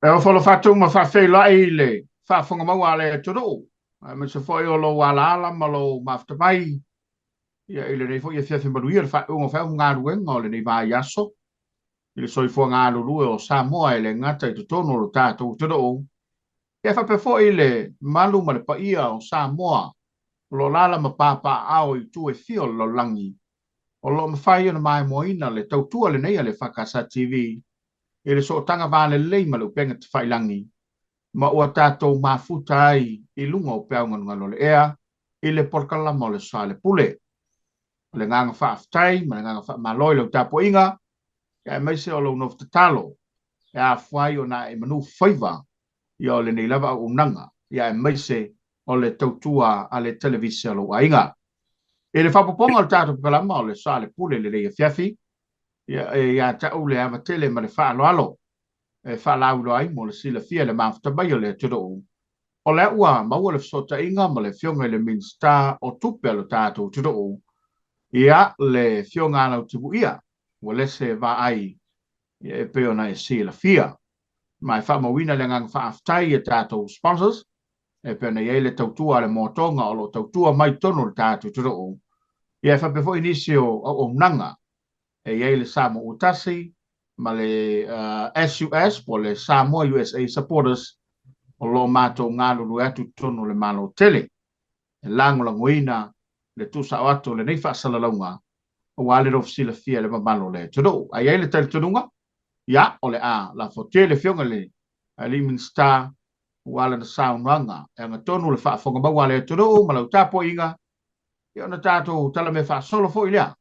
E ofo alofa atu ma faafeiloai i le faafofoga maua a le atunuu, aemaise foi o lou alaala ma lou mafuta mai ia i lenei foi afiafi manuia le faaiuga o feau ma galuega o lenei vaiaso i le soifua galulue o Samoa e le gata i totonu o lo tatou atunuu, ia faapea foi le malu ma le paia o Samoa o lo o alaala ma papaaao i itu e fia o le lalolagi o lo o mafai ona maimoaina le tautua lenei a le EFKS TV i le sootaga va lelei ma le upega tafailagi ma ua tatou mafuta ai i luga o peau galugalu o le ea i le polokalama o le Aso Faalepule. O le agaga faafetai ma le agaga faamalo i lau tapuaiga aemaise o lou nofo tatalo e afua ai ona ae manu faiva ia o lenei lava auaunaga ia aemaise o le tautua a le televise a lou aiga. I le faaopoopoga o le tatou polokalama o le Aso Faalepule i lenei afiafi, ia e ia te au le ava tele ma le faaaloalo e faalauiloa ai mo le silafia i le mafuta mai o le atunuu, o lea ua maua le fesootaiga ma le Afioga i le Minisita o Tupe a lo tatou atunuu, ia le Afioga a Lautimuia Uelese Vaai, ia e pei ona e silafia. Ma e faamauina le agaga faafetai i a tatou sponsors, e pei ona i ai le tautua a le Moatoga o lo o tautua mai i totonu o le tatou atunuu, ia e faapea foi nisi o auaunaga e i ai le Samoa ua tasi ma le SUS po o le Samoa USA Supporters o lo o matou galulue atu i totonu o le Malo tele e lagolagoina le tuusao atu o lenei faasalalauga aua le lofu silafia e le mamalu o le atunuu. Ae i ai le talitonuga, ia, o le a lafo atu i le Afioga i le Alii Minisita aua lana saunoaga e agatonu le faafofoga maua a le atunuu ma lau tapuaiga, ia ona tatou talamea faasolo foi lea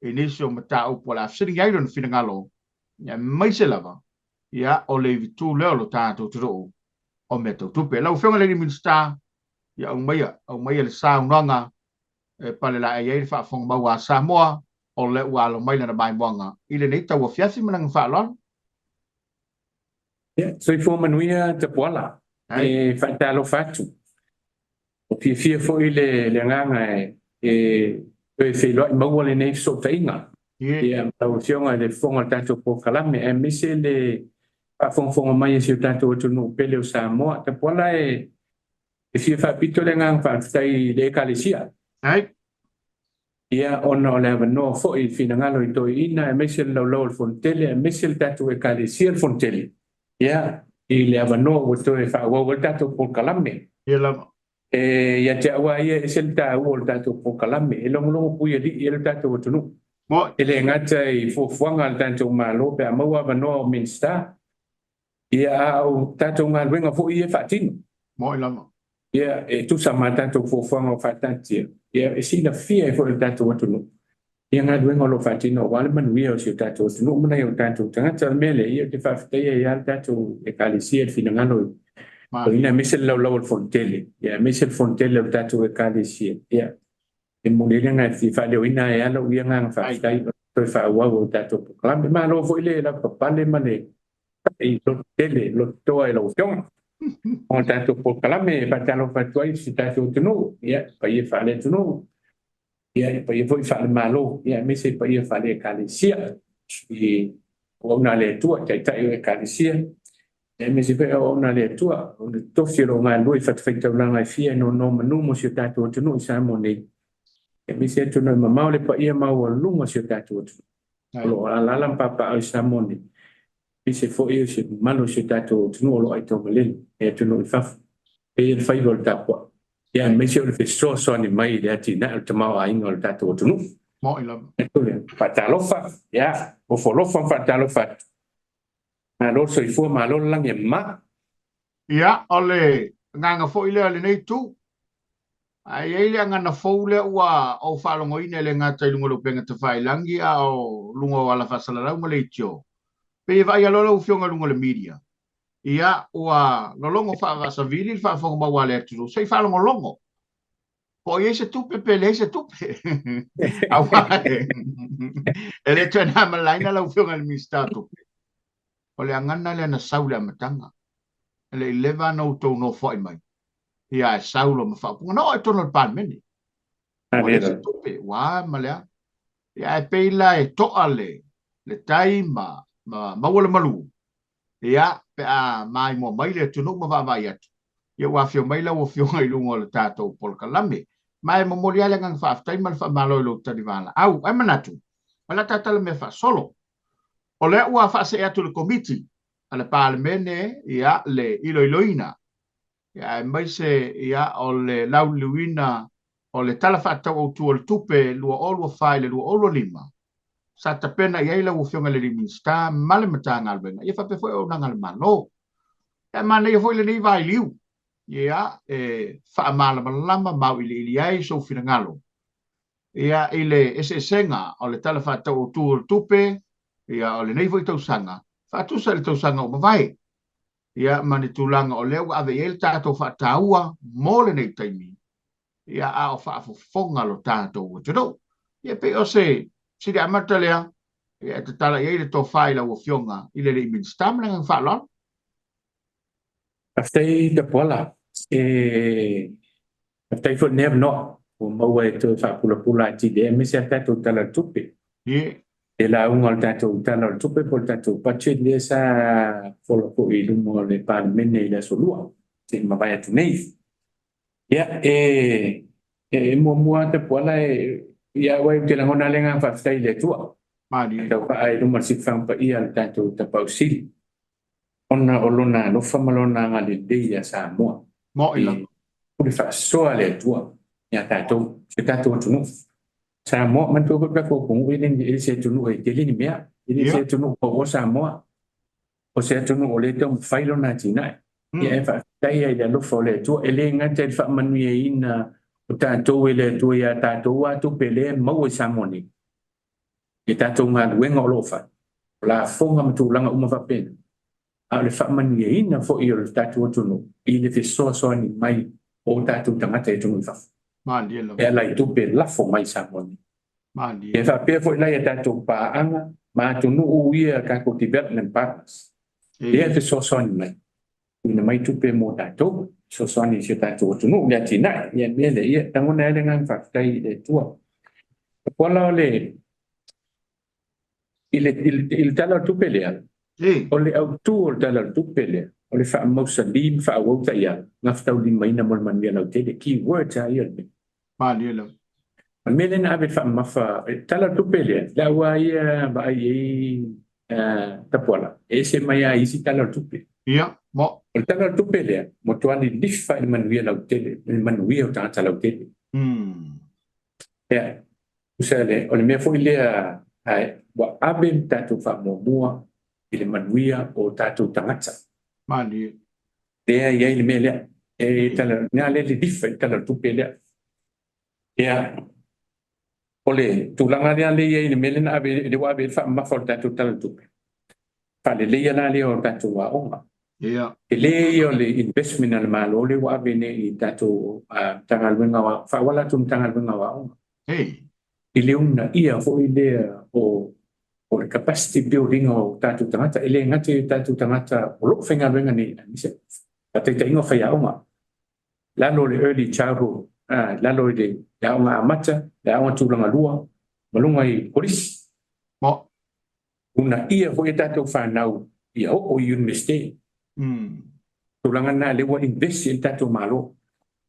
i nisi o mataupu o le a fesiligia ai lona finagalo, aemaise lava ia o le ivitu lea o lo tatou atunuu o mea tau tupe. Lau Afioga i le Alii Minisita, ia aumaia, aumaia le saunoaga e palelaei ai le faafofoga maua a Samoa, o lea ua alo mai lana maimoaga i lenei tauafiafi ma lana faaaloalo. Ia, soifua manuia Tapuala. E faatalofa atu. Ua fiafia foi le agaga e toe feiloai maua lenei fesootaiga ia ma lau Afioga i le fofoga o le tatou polokalame, aemaise le faafogafoga mai a si o tatou atunuu pele o Samoa. Tapuala, e fia faapito le agaga faafetai i le Ekalesia. Ia, ona o le avanoa foi i finagalo i toeaiina, aemaise le laulau o le Fonotele, aemaise le tatou Ekalesia le Fonotele, ia, i le avanoa ua toe faaauau ai le tatou polokalame. Ia lava. E ia te au lava ia, e ese le taua o le tatou polokalame, e logologo puialii ai le tatou atunuu. E le gata i fuafuaga a le tatou Malo pe a maua avanoa o Minisita, ia, a o tatou galuega foi ia e faatino. Moi lava. Ia, e tusa ma tatou fuafuaga o faataatia, ia, e silafia ai foi e le tatou atunuu ia galuega o lo o faatino aua le manuia o si o tatou atunuu ma nai o tatou tagata. O le mea lea, ia, ou te faafetaia ai lava le tatou Ekalesia i le finagalo i toeaiina, aemaise le laulau o le Fonotele, ia, aemaise le Fonotele o le tatou Ekalesia. Ia, e momoli ai le agaga e fia faaleoina ai lava lou ia agaga faafetai o le toe faaauau o le tatou polokalame. Malo foi le lavapapale ma le i loto tele, loto toa i lau Afioga. O le tatou polokalame e faatalofa atu ai i si tatou atunuu, ia, paia faale-atunuu, ia, paia foi faale-Malo, ia, aemaise paia faale-Ekalesia i auauna a le Atua, Taitai o Ekalesia, aemaise foi auauna a le Atua, o le tofi o lo o galulue i fatafaitaulaga e fia e nonomanu mo si o tatou atunuu i Samoa nei, aemaise atunuu e mamao le paia maualuga o si o tatou atunuu o lo o alaala ma papaaao i Samoa nei, aemaise foi o se mamalu o si o tatou atunuu o lo o aitaumalele i atunuu i fafo. Pei le faiva o le tapuai, ia, aemaise o le fesoasoani mai i le atinae o le tamaoaiga o le tatou atunuu. Moi lava. Faatalofa, ia, ofo alofa ma faatalofa atu. Malo le soifua, malo le lagi e mama. Ia, o le agaga foi lea o lenei itu. Ae i ai le agana fou lea ua ou faalogoina e le gata i luga o le upega tafailagi a o luga o ala faasalalau ma leitio. Pei e vaaia loa lau Afioga i luga o le media, ia, ua lologo faavaasavili le faafofoga maua a le atunuu, se i faalogologo po o i ai se tupe pe leai se tupe. Aua e le toe na malaina lau Afioga i le Minisita o Tupe. O le agana lea na sau i le amataga. E le i leva ona outou nofoai mai. Ia ae sau loa ma faaupuga. Na oo i totonu o le Palemene. Ua leai se tupe, ua a ma le a. Ia ae pei la e toa le, le tai ma, ma maua le malu. Ia, pe a maimoa mai le atunuu ma vaavaai atu, ia ua afio mai lau Afioga i luga o le tatou polokalame. Ma e momoli lava le agaga faafetai ma le faamalo i lou tali valaau. Ae manatu, o le a ta talamea faasolo. O lea ua faasee atu i le Komiti a le Palemene ia le iloiloina, ia aemaise ia o le lauliliuina o le Tala Faatatau Autu o le Tupe 2024 i le 2025, sa tapena i ai lau Afioga i le alii Minisita ma le Matagaluega, ia faapea foi auaunaga a le Malo. Ae manaia foi lenei vailiu, ia, e faamalamalama ma auiliili ai sou finagalo, ia, i le eseesega o le Tala Faatatau Autu o le Tupe, ia, o lenei foi tausaga, faatusa i le tausaga ua mavae, ia, ma ni tulaga o lea ua ave i ai le tatou faataua mo lenei taimi, ia, a o faafofoga lo tatou atunuu. Ia, pei o se sili amata lea, ia, e tatala i ai le tofa i lau Afioga i le alii Minisita ma le agaga faaaloalo. Faafetai Tapuala. E faafetai foi i lenei avanoa ua maua e toe faapulapula atili ai aemaise a tatou Tala o le Tupe. Le lauga o le tatou Tala o le Tupe po o le tatou budget lea sa fola foi i luma o le Palemene i le aso Lua se i mavae atu nei. Ia, e muamua lava Tapuala e ia au ai ou te lagona le agaga faafetai i le Atua. Malie. Tau faa i luma o le siufaga paia o le tatou Tapaau Sili, ona o lona alofa ma lona agalelei ia Samoa. Mo'i lava. E pule faasoa le Atua ia tatou, si o tatou atunuu. Samoa, manatua foi le tatou atunuu e le se atunuu e tele ni mea. E le se atunuu pau o Samoa. O se atunuu o lea e taumafai lona atinae. Ia e faafetai ai i le alofa o le Atua. E le gata i le faamanuiaina o tatou e le Atua ia tatou lava tupe lea e maua i Samoa nei, i tatou galuega o lo o fai, o lafoga ma tulaga uma faapena, a o le faamanuiaina foi o le tatou atunuu i le fesoasoani mai o tatou tagata i atunuu i fafo. Malie lava. E ala i tupe lafo mai i Samoa nei. Malie. E faapea foi la ia tatou paaga ma atunuu ia tatou development partners, lea e fesoasoani mai, tuuina mai tupe mo tatou, fesoasoani i si o tatou atunuu i le atinae. Ia mea lea, ia lagona ai le agaga faafetai i le Atua. Tapuala o le i le, i le Tala o le Tupe lea, o le autu o le Tala o le Tupe lea, o le faamausali ma faaauau taiala gafataulimaina mo le manuia lautele, key words lava ia o le mea. Malie lava. O le mea lea na ave i le faamamafa, Tala o le Tupe lea, le au lava ia vaai i ai Tapuala, e ese mai lava i isi Tala o le Tupe. Ia, mo. O le Tala o le Tupe lea, matua lilifa i le manuia lautele, i le manuia o tagata lautele. Ia, tusa le, o le mea foi lea, ua ave le tatou faamuamua i le manuia o tatou tagata. Malie. Lea e i ai le mea lea. E tala, lea le lilifa i le Tala o le Tupe lea. Ia, o le tulaga lea lea i ai le mea lea na ave, lea ua ave i ai le faamamafa o le tatou Tala o le Tupe. Faaleleia la lea o tatou aoga. Ia. Tele ia o le investment a le Malo lea ua ave nei i tatou Matagaluega o Aoga, faaauala atu i Matagaluega o Aoga. I le uunaia foi lea o le capacity building o tatou tagata, e le gata i tatou tagata o lo o faigaluega nei, aemaise faataitaiga o faiaoga, lalo o le early childhood, lalo i le aoga amata, le aoga tulaga lua, ma luga i kolisi. Mo. Uunaia foi e tatou fanau ia oo i Universite. Tulaga na lea ua invest i le tatou Malo.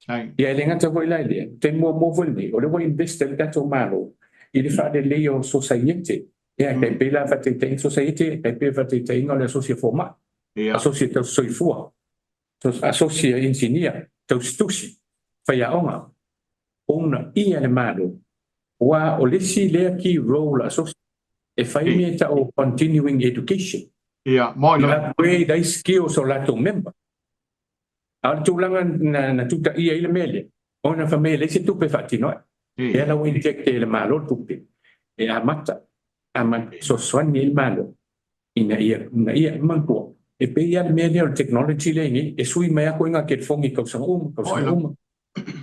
Ia e le gata foi la i lea, taimi muamua foi lenei, o lea ua invest ai le tatou Malo i le faaleleia o sosaiete. Ia, e tai pei la faataitaiga, sosaiete, tai pei faataitaiga o le asosi a fomai, asosi a tausisoifua, asosi a inisinia, tausitusi, faiaoga. Uunaia le Malo, aua o le isi lea key role a asosi, e fai mea e tau o continuing education. Ia, mo I upgrade ai skills o latou member. A o le tulaga na tutaia ai le mea lea, ona fai mai e leai se tupe e faatino ai. Lea la ua inject e le Malo le tupe e amata, amata fesoasoani ai le Malo ina ia uunaia. Manatua, e pei lava le mea lea o le technology lea i nei, e sui mai lava ituaiga telefoni i tausaga uma, tausaga uma.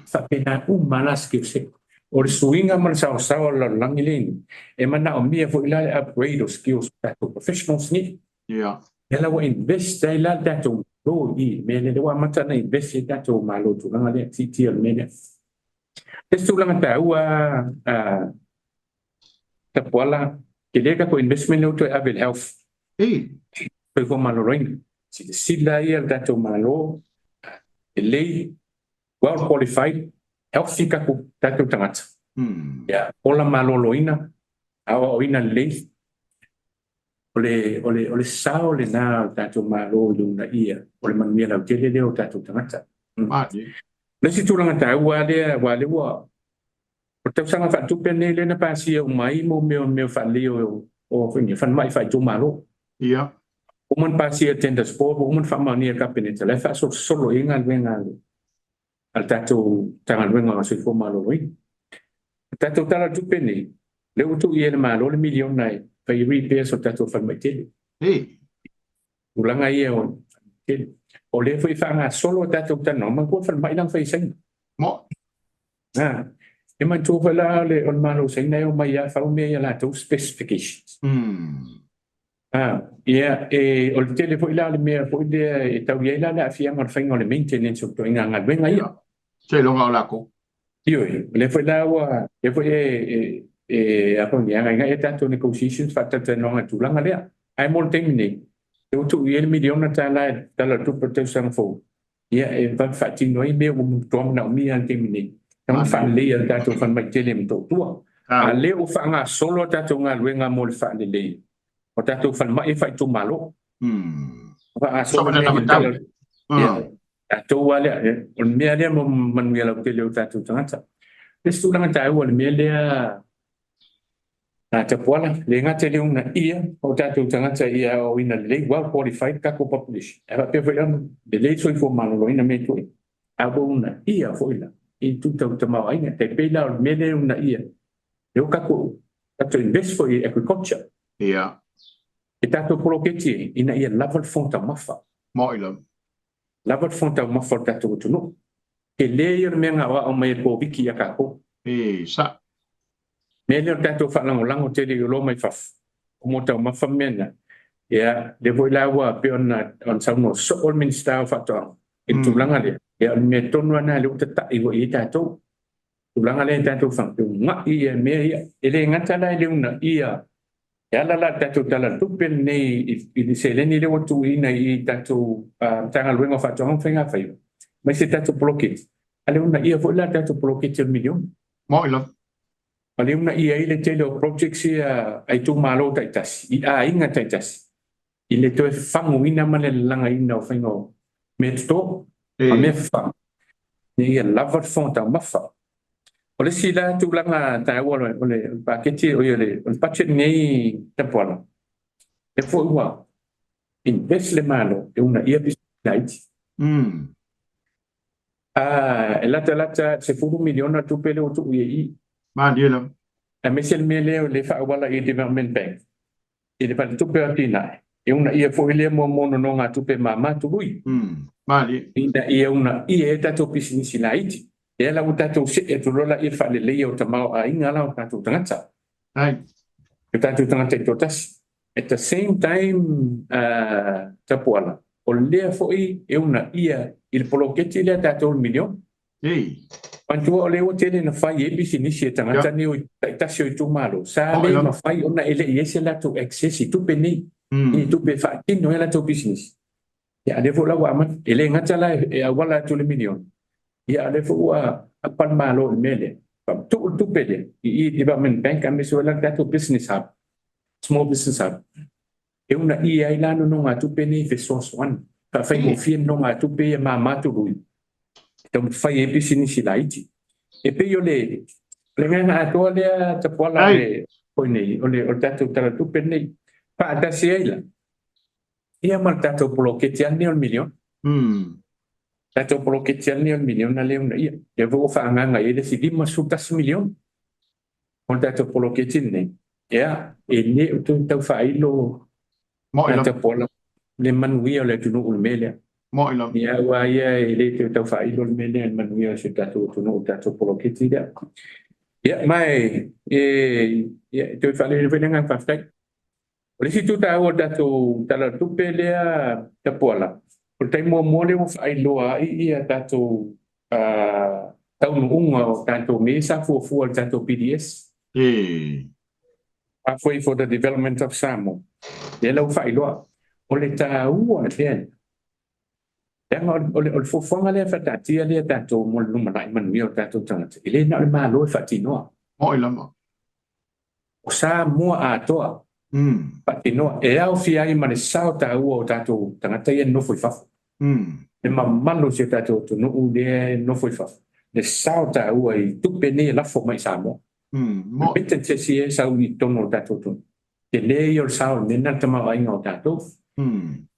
Faapena uma lava la skill set. O le suiga ma le saoasaoa o le lalolagi lea i nei, e manaomia foi la le upgrade o skills o tatou professionals nei. Ia. Lea la ua invest ai la le tatou Malo i le mea lea, lea ua amata ona invest i le tatou Malo i tulaga lea, siitia o le mea lea. Le isi tulaga taua Tapuala, tele tatou investment lea ua toe ave i le health. Soifua Maloloina. Silasila ia le tatou Malo, lelei, well qualified, healthy tatou tagata. Ia, ola maloloina, aoaoina lelei. O le sao lena o le tatou Malo i le uunaia o le manuia lautele lea o tatou tagata. Le isi tulaga taua lea, aua lea ua o le tausaga faaletupe lenei lea na pasia uma ai mo mea faalelei o falemai faaitumalo. Uma ona pasia tenders board, ua uma ona faamaonia e le Kapeneta, la e faasolosolo i ai galuega a le tatou Matagaluega o Soifua Maloloina. O tatou Tala o le Tupe nei, lea ua tuu i ai e le Malo le miliona e fai repairs o tatou falemai tele. Tulaga ia o tele. O lea foi e faagasolo a tatou talanoaga, manatua falemai la na fai e Saina. E manatua foi la o le Malo o Saina e omai lava fau mea ia latou specifications. Ia, o le tele foi la o le mea foi lea e tau i ai la le aafiaga o le faiga o le maintenance o ituaiga galuega ia. Seiloga o latou. Ioe, o lea foi la ua, lea foi e agaigai a tatou negotiations faatalatalanoaga i le tulaga lea. Ae mo le taimi nei, lea ua tuu i ai le $1 miliona i le Tala o le Tupe o le tausaga fou, ia e faatino ai mea ua matua manaomia i le taimi nei. Tatau ona faaleleia le tatou falemai tele i Motootua. A lea ua faagasolo a tatou galuega mo le faaleleia o tatou falemai faaitumalo. Faagasolo mea ia, tatou lava lea, o le mea lea mo manuia lautele o tatou tagata. Le isi tulaga taua o le mea lea a Tapuala, le gata i le uunaia o tatou tagata ia aoaoina lelei, well qualified tatou population, ae faapea foi ona lelei soifua maloloina mea ituaiga. A ua uunaia foi la i itu tau tamaoaiga. Tai pei la o le mea lea e uunaia, lea ua tatou invest foi i agriculture. E tatou poloketi ina ia lava le fofoga taumafa. Moi lava. Lava le fofoga taumafa o le tatou atunuu. Tele ia o le mea na aoao mai e Koviti ia tatou. E sa. Mea lea o le tatou faalagolago tele i oloa mai fafo, o mo taumafa mea na. Ia, lea foi la ua pei ona saunoa soo le Minisita o Faatoaga i le tulaga lea. Ia, o le mea tonu lava lena lea ua tatai foi i ai tatou. Tulaga lea tatou faapeugai ia mea ia. E le gata la i le uunaia e ala la i le tatou Tala o le Tupe lenei i le seleni lea ua tuuina i tatou Matagaluega o Faatoaga ma Faigafaiva, aemaise tatou poloketi, a le uunaia foi la tatou poloketi o le miliona. Moi lava. Ma le uunaia ai le tele o projects ia a itumalo taitasi, i aiga taitasi, i le toe faguina ma le lalagaina o faiga o mea toto ma mea fafaga, ina ia lava le fofoga taumafa. O le isi la tulaga taua o le paketi, o le budget lenei Tapuala, e foi ua invest le Malo e uunaia pisinisi laiti. E latalata $10 miliona tupe lea ua tuu i ai i. Malie lava. Aemaise le mea lea o le faaauala i Development Bank, i le Faletupe o Atinae, e uunaia foi lea mo nonogatupe mama tului. Malie. Ina ia uunaia ai tatou pisinisi laiti. Lea la ua tatou see atu loa la i le faaleleia o tamaoaiga la o tatou tagata. O tatou tagata taitoatasi. At the same time, Tapuala, o lea foi e uunaia i le poloketi lea tatou le miliona. Manatua o lea ua tele na fai ai pisinisi e tagata nei taitasi o itumalo, sa le mafai ona e le i ai se latou access i tupe nei, i tupe e faatino ai latou pisinisi. Ia, a lea foi la ua amata. E le gata la e auala atu le miliona, ia a lea foi ua apa le Malo i le mea lea. Faamatuu le tupe lea i Development Bank aemaise foi la le tatou business hub, small business hub. E uunaia ai la nonogatupe nei fesoasoani. Faafaigofie nonogatupe ia mama tului, e taumafai ai pisinisi laiti. E pei o le agaga atoa lea Tapuala o le foi nei, o le tatou Tala o le Tupe lenei. Faatasi ai la, ia ma le tatou poloketi lava lenei o le miliona. Tatou poloketi lava lenei o le miliona lea e uunaia. Lea foi ua faaagaaga i ai le isi $51 miliona o le tatou poloketi lenei. Ia, e le o toe tau faailo Tapuala le manuia o le atunuu i le mea lea. Moi lava. Ia, aua ia e le toe tau faailo le mea lea i le manuia o si o tatou atunuu, le tatou poloketi lea. Ia, ma e toe faaleleia foi le agaga faafetai. O le isi itu taua o le tatou Tala o le Tupe lea Tapuala, o le taimi muamua lea ua faailoa ai ia tatou taunuuga o tatou mea sa fuafua i le tatou PDS. Pathway for the Development of Samoa. Lea la ua faailoa. O le taua o le mea lea, leaga o le fuafuaga lea faataatia lea tatou mo le lumanai manuia o tatou tagata, e le na o le Malo e faatinoa. Mo'i lava. O Samoa atoa faatinoa, e aofia ai ma le sao taua o tatou tagata ia e nonofo i fafo. Le mamalu o si o tatou atunuu lea e nonofo i fafo, le sao taua i tupe nei e lafo mai i Samoa. Remittances ia e sau i totonu o le tatou atunuu. Tele ia o le sao i le mea lena le tamaoaiga o tatou.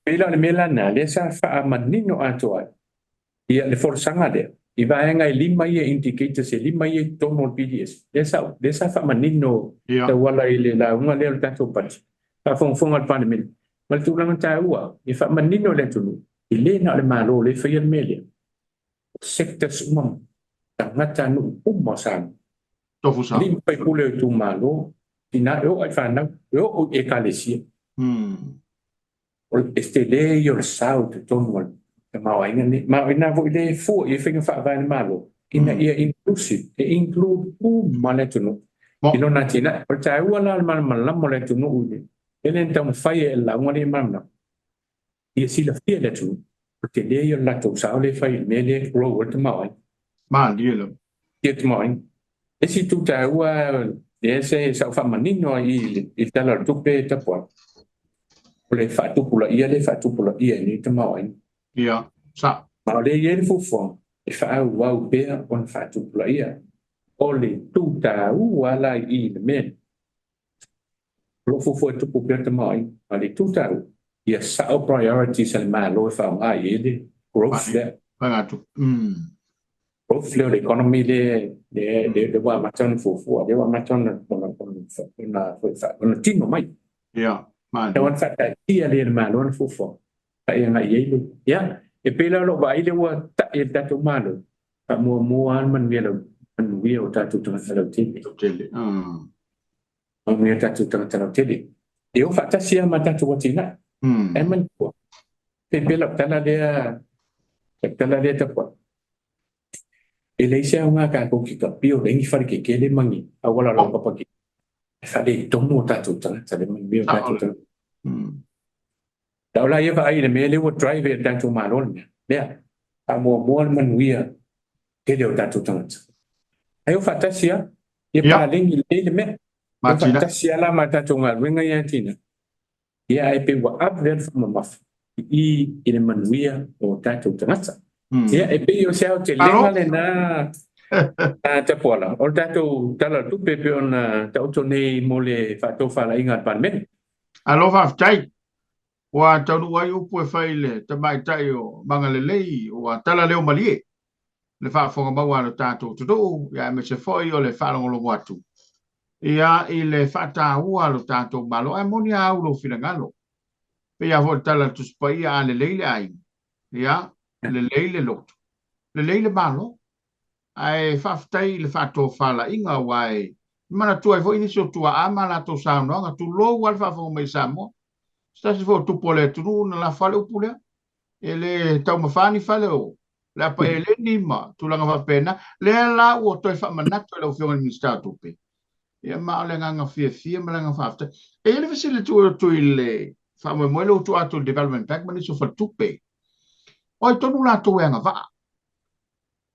Pei la o le mea la lena, lea sa faamanino atoa ai ia le folasaga lea i vaega e lima ia, indicators e lima ia i totonu o le PDS. Lea sa faamanino tauala i le lauga lea o le tatou budget. Faafogafoga le Palemene. Ma le tulaga taua, e faamanino le atunuu, e le na o le Malo lea e faia le mea lea. O sectors uma, tagata nuu uma o Samoa. Tofu sao. Alii ma faipule o itumalo, tina e oo i fanau, e oo i ekalesia. O le tele ia o le sao i totonu o le tamaoaiga lenei. Ma o i ina foi le fua i ai faiga faavae a le Malo, ina ia inclusive, e include uma le atunuu i lona atinae. O le taua la o le malamalama o le atunuu i le lea na taumafai e le lauga lea e malamalama, ia silafia le atunuu, o le tele ia o le latou sao lea e fai i le mea lea e grow ai le tamaoaiga. Malie lava. Ia tamaoaiga. Isi itu taua lea se sa ou faamanino ai i le Tala o le Tupe tapuai, o le faatupulaia lea e faatupulaia i nei tamaoaiga. Ia, sao. Ma o lea e i ai le fuafuaga e faaauau pea ona faatupulaia. O le itu taua la i le mea lea, o lo o fuafua e tupu pea le tamaoaiga. A o le itu taua, ia sao priorities a le Malo e faaaoga i ai le growth lea. Fagatupe. Growth lea o le economy lea ua amata ona fuafua, lea ua amata ona tino mai. Ia, malie. Tau ona faataatia lea e le Malo ona fuafuaga faiagai i ai le. Ia, e pei la o lou vaai lea ua ta'i e le tatou Malo, faamuamua lava le manuia o tatou tagata lautele. Tele. Manuia o tatou tagata lautele. E o faatasi lava ma tatou atinae. Ae manatua, pei lau tala lea, lau tala lea tapuai. E leai se aoga tatou te tapio ai ni fale tetele ma ni auala laupapa e faaletonu o tatou tagata, le manuia o tatou tagata. Tau la ia vaai i le mea lea ua drive e le tatou Malo le mea. Lea, faamuamua le manuia tele o tatou tagata. Ai o faatasi lava, ia paleni lelei le mea. O faatasi lava la ma tatou galuega ia atinae. Ia ae pei ua ave le faamamafa i le manuia o tatou tagata. Ia e pei o se aotelega lena Tapuala, o le tatou Tala o le Tupe pei ona taoto nei mo le faatofalaiga a le Palemene. Alo faafetai. Ua taunuu ai upu e fai i le tamaitai o Magalelei, ua tala leo malie le faafofoga maua a le tatou atunuu, ia aemaise foi o le faalogologo atu ia i le faataua a lo tatou Malo. Ae moni a au lou finagalo. Pei lava foi le tala a le Tusi Paia, a lelei le aiga, ia, lelei le loto, lelei le Malo. Ae faafetai i le faatofalaiga, aua e manatua ai foi nisi o tuaa ma latou saunoaga, tulou lava le faafofoga mai i Samoa. Se tasi foi o tupu o le atunuu na lafo lava le upu lea. E le taumafa ni fale o le apa eleni ma tulaga faapena. Lea la ua toe faamanatu e lau Afioga i le Minisita o Tupe. Ia ma o le agaga fiafia ma le agaga faafetai. E i ai le fesili tuu atu i le faamoemoe lea ua tuu atu i le Development Bank ma nisi o faletupe. O ai tonu latou e agavaa?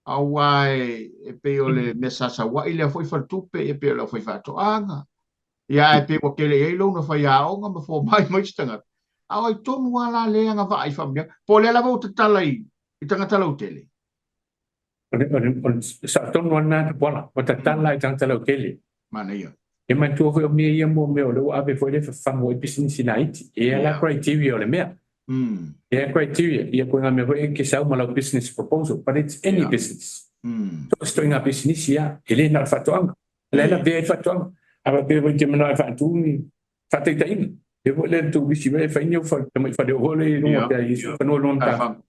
Aua e pei o le mea sa sau ai lea foi faletupe, e pei o le aufaifaatoaga. Ia ae pei ua tele i ai lou na faiaoga ma fomai mai isi tagata. A o ai tonu lava la lea e agavaa i faamanuiaga? Po o lea lava ua tatala i tagata lautele? O le sao tonu lava lena Tapuala, ua tatala i tagata lautele. Manaia. E manatua foi o mea ia mo mea o lea ua ave foi le fafagu ai pisinisi laiti. E i ai la criteria o le mea. E i ai criteria, ia koe ngā mea foi e ke sau ma lau business proposal, but it's any business. So se ituaiga pisinisi lava, e le na o le faatoaga. O le a lavea ai le faatoaga. A faapea foi e te manao e faatu ni faataitaiga, e foi lea le turisi e fai ni au tamai fale foi lea i luga pe a i ai fanua i luga o matata.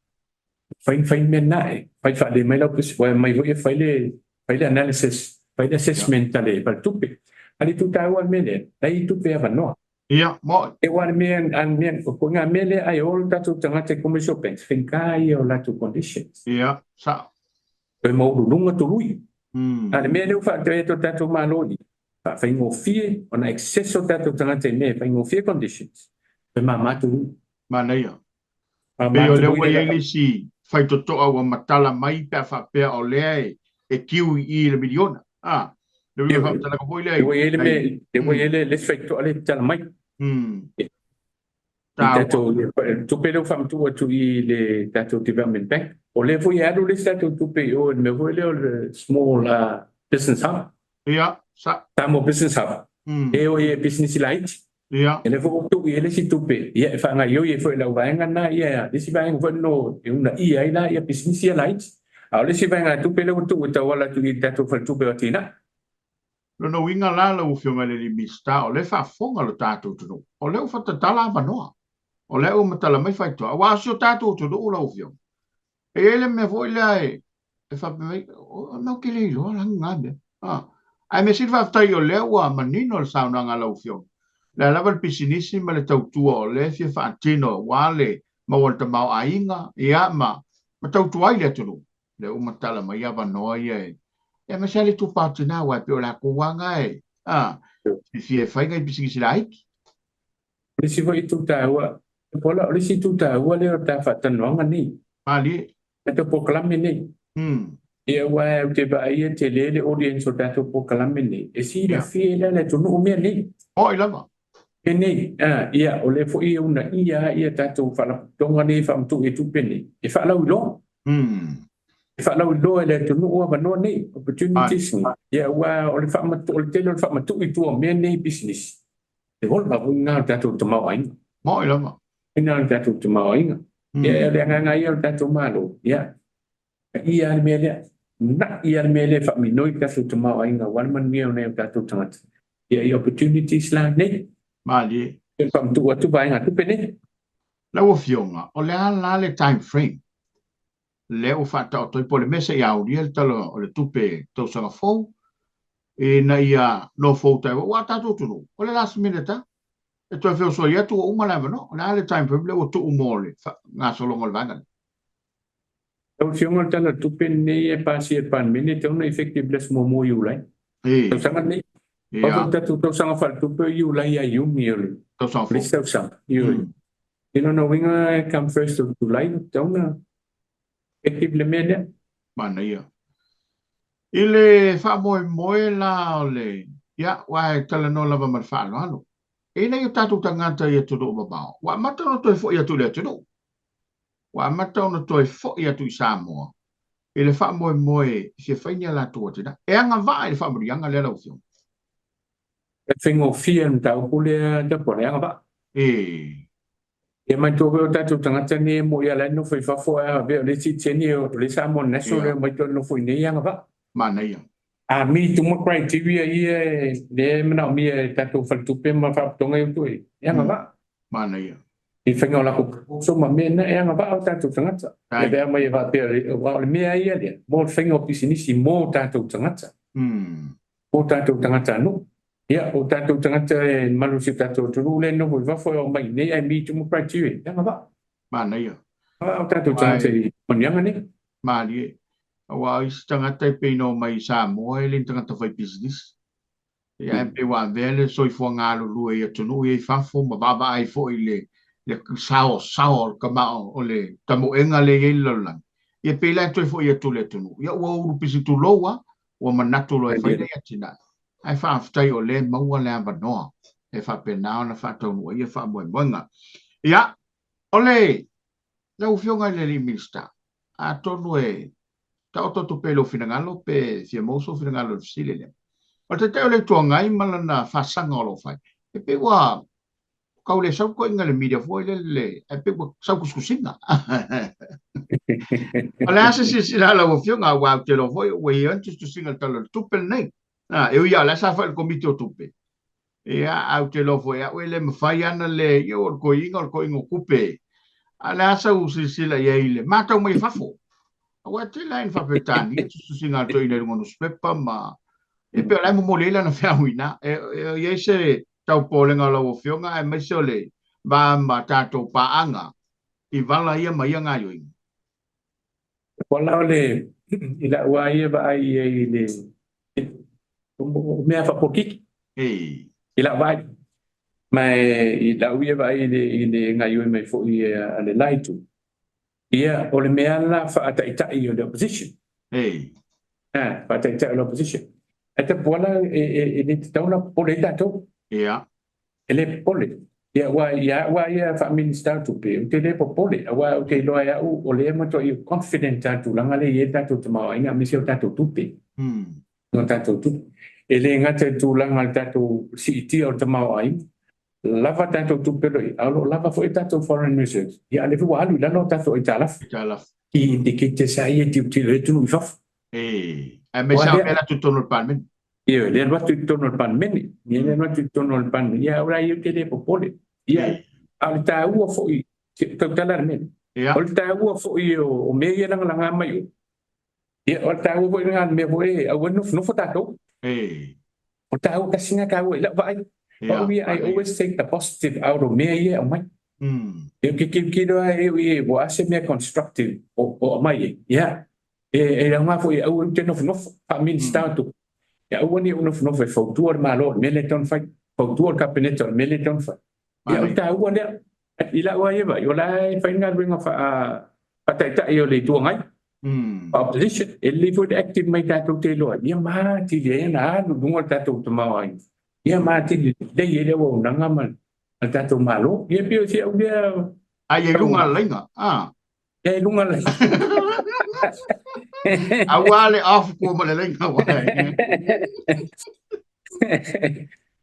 Fai fai mea na e fai faalelei mai lau business, aua e aumai foi e fai le analysis, fai le assessment a le faletupe. A le itu taua le mea lea, la e i ai tupe avanoa. Ia, mo'i. E aua le mea, a le mea, o ngā mea lea ai o tatou tagata i commercial banks, faigata ia o latou conditions. Ia, sao. Toe maualuluga tului. A le mea lea ua faataoto e tatou Malo i, faafaigofie ona access o tatou tagata i mea e faigofie conditions, toe mama tului. Manaia. Pei o lea ua i ai le isi faitotoa ua matala mai pe a faapea o lea e tiu i i le miliona. A, le uiga faamatalaga foi lea. Ua i ai le mea, ua i ai le isi faitotoa lea e tatala mai. I tatou tupe lea ua faamatuu atu i le tatou Development Bank. O lea foi e alu le isi tatou tupe i o i le mea foi lea o le Small Business Hub. Ia, sa. Samoa Business Hub. E o i e pisinisi laiti. Ia. E lea foi ua tuu i ai le isi tupe, ia, e faagaoioi ai foi e lau vaega lena, ia, le isi vaega foi no e uunaia ai la ia pisinisi ia laiti. A o le isi vaegatupe lea ua tuu e tauala atu i le tatou Faletupe o Atinae. Lona uiga la lau Afioga i le alii Minisita, o lea e faafofoga lo tatou atunuu, o lea ua fatatala avanoa, o lea ua matala mai faitoa, aua o si o tatou atunuu lau Afioga, e i ai le mea foi lea e e faapea mai, matou te le iloa la na mea. Ah. Ae mea sili faafetai o lea ua manino le saunoaga a lau Afioga. Le a lava le pisinisi ma le tautua o lea e fia faatino aua le maua o le tamaoaiga, ia, ma, ma tautua ai le atunuu. Lea ua matala mai avanoa ia e, aemaise lava le itupa o tina, aua e pei o latou lava na e, ah, fiafia e fai nai pisinisi laiti. O le isi foi itu taua, Paula, o le isi itu taua lea o ta faatalanoaga nei. Malie. Tatou polokalame nei. Ia, aua ou te vaai e tele le audience o tatou polokalame nei, e silafia ai la le atunuu mea nei. Oi lava. Mea nei, ia, o lea foi e uunaia ia tatou faalapotopotoga nei e faamatuu i tupe nei, e faalauiloa. E faalauiloa e le atunuu avanoa nei, opportunities nei. Ia, aua o le faamatuu, o le tele o le faamatuu i tua o mea nei pisinisi, E ola foi lena o le tatou tamaoaiga. Moni lava. Lena o le tatou tamaoaiga. Ia, o le agaga ia o le tatou Malo, ia, ia le mea lea, na'i lava le mea lea e faaminoi le tatou tamaoaiga aua le manuia o nai o tatou tagata. Ia, i opportunities la nei. Malie. E faamatuu atu vaegatupe nei. Lau Afioga, o le a la le time frame lea ua faataoto ai, po o le mea se i aulia le Tala o le Tupe tausaga fou ina ia nofouta ai, aua o tatou atunuu, o le last minute lava, e toe feosoi atu ua uma le avanoa. O le a le time frame lea ua tuu mo le gasologa o le vaega lea? Lau Afioga, o le Tala o le Tupe lenei e pasia e le Palemene, e tatau ona effective i le aso 1 o Iulai, tausaga lenei. Aua foi o le tatou tausaga faaletupe o Iulai ia Iuni o le isi tausaga. Ioe. I lona uiga e come first of July ua tatau ona effective le mea lea. Manaia. I le faamoemoe la o le, ia, aua e talanoa lava ma le faaaloalo. E i ai o tatou tagata i atunuu mamao, ua amata ona toe foi atu i le atunuu. Ua amata ona toe foi atu i Samoa i le faamoemoe e fia fai ni a latou atinae. E agavaa i le faamanuiaga lea lau Afioga. E faigofie le mataupu lea Tapuala, e agavaa. Ia manatua foi o tatou tagata nei e moni lava la e nofo i fafo ae avea o le isi teni o le Samoa National lea e omai toe nofo i inei e agavaa. Manaia. A meet uma criteria ia lea e manaomia e tatou faletupe ma faalapotopotoga ia ua tuu i ai, e agavaa. Manaia. I le faiga o latou proposal ma mea na, e agavaa o tatou tagata. E avea mai e faapea, aua o le mea ia lea mo le faiga o pisinisi mo tatou tagata. O tatou tagatanuu. Ia, o tatou tagata e malu i si o tatou atunuu lea e nofo i fafo e oo mai i inei ae meet uma criteria. E agavaa. Manaia. Agavaa o tatou tagata i manuiaga nei. Malie. Aua o isi tagata e pei na omai i Samoa e le ni tagata fai pisinisi. Ia ae pei ua avea le soifua galulue i atunuu ia i fafo ma vaavaai foi i le le saosaoa o le tamao o le tamoega lea e i ai le lalolagi. Ia pei la e toe foi atu i le atunuu. Ia ua ulu pisi tulou lava ua manatu loa e fai nei atinae, ae faafetai o lea e maua le avanoa e faapena ona faataunuu ai ia faamoemoega. Ia, o le lau Afioga i le alii Minisita, atonu e taoto atu pea i lou finagalo pe fia maua sou finagalo i le fesili lea. O le Taitai o le Itu Agai ma lana fasaga o lo o fai, e pei ua tau le sau toeaiina i le media foi lele, ae pei ua sau tusitusiga. O le a se silasila a lau Afioga, aua ou te iloa foi ua i ai ni tusitusiga i le Tala o le Tupe lenei. E ui lava o lea sa fai i le Komiti o Tupe, ia, ae ou te iloa foi e au e le mafai ana le, ia o le toeaiina o le toeaiina o tupe. A o le a sau silasila i ai i le matau mai fafo? Aua e tele lava ina faa-Peretania tusitusiga a le toeaina i luga o nusipepa ma e pei o la e momoli ai lana feau i ina. E i ai se tau popolega o lau Afioga aemaise o le va ma tatou paaga i vala ia ma ia gaoioiga. Wala o le i lau lava ia vaai i ai i le o mea faapolokiki. I lau vaai. Ma i lau ia vaai i le gaoioi mai foi a le la itu. Ia, o le mea la faataitai o le opposition. Ah, faataitai o le opposition. Ae Tapuala e le tatau ona popole ai tatou. E le popole. Ia, aua ia au ia faa-Minisita o Tupe, ou te le popole, aua ou te iloa e au o lea matuai confident lava i le tulaga lea e i ai le tatou tamaoaiga aemaise o tatou tupe. O tatou tupe. E le gata i le tulaga o le tatou siitia o le tamaoaiga, lava tatou tupe o lo o i ai, a o lo o lava foi tatou foreign reserves. Ia, a o lea foi ua alu i lalo a tatou aitalafu. Aitalafu. Key indicators lava ia e tilotilo ai atunuu i fafo. Aemaise lava mea la totonu o le Palemene. Ioe, lea alu atu i totonu o le Palemene. Ia, lea alu atu i totonu o le Palemene. Ia, au la ia ou te le popole. Ia, a o le taua foi, tautala le mea. O le taua foi o mea ia lagalaga mai o. Ia, o le taua foi lena o le mea foi e aua ne i nofonofo tatou. O le taua tasi lena taua i lau vaai. O au ia, I always take the positive out o mea ia e aumai. Ia, ou te tilotilo lava e ui ua a se mea constructive o aumai ai. Ia, e aoga foi e aua ou te nofonofo faa-Minisita o Tupe. Ia aua ne i ou nofonofo e fautua le Malo o le mea lea e tatau ona fai. Fautua le Kapeneta o le mea lea e tatau ona fai. Ia, o le taua lea. I lau lava ia vaai, o la e fai le galuega faataitai o le Itu Agai. Opposition, e lelei foi le active mai tatou te iloa ai, ia ma atili ai ona alu i luga le tatou tamaoaiga. Ia ma atili lelei ai le auaunaga ma le tatou Malo. Ia pei o si au lea. Ai e luga le laina. Ah. Ia e luga le laina. Aua le off kua ma le laina.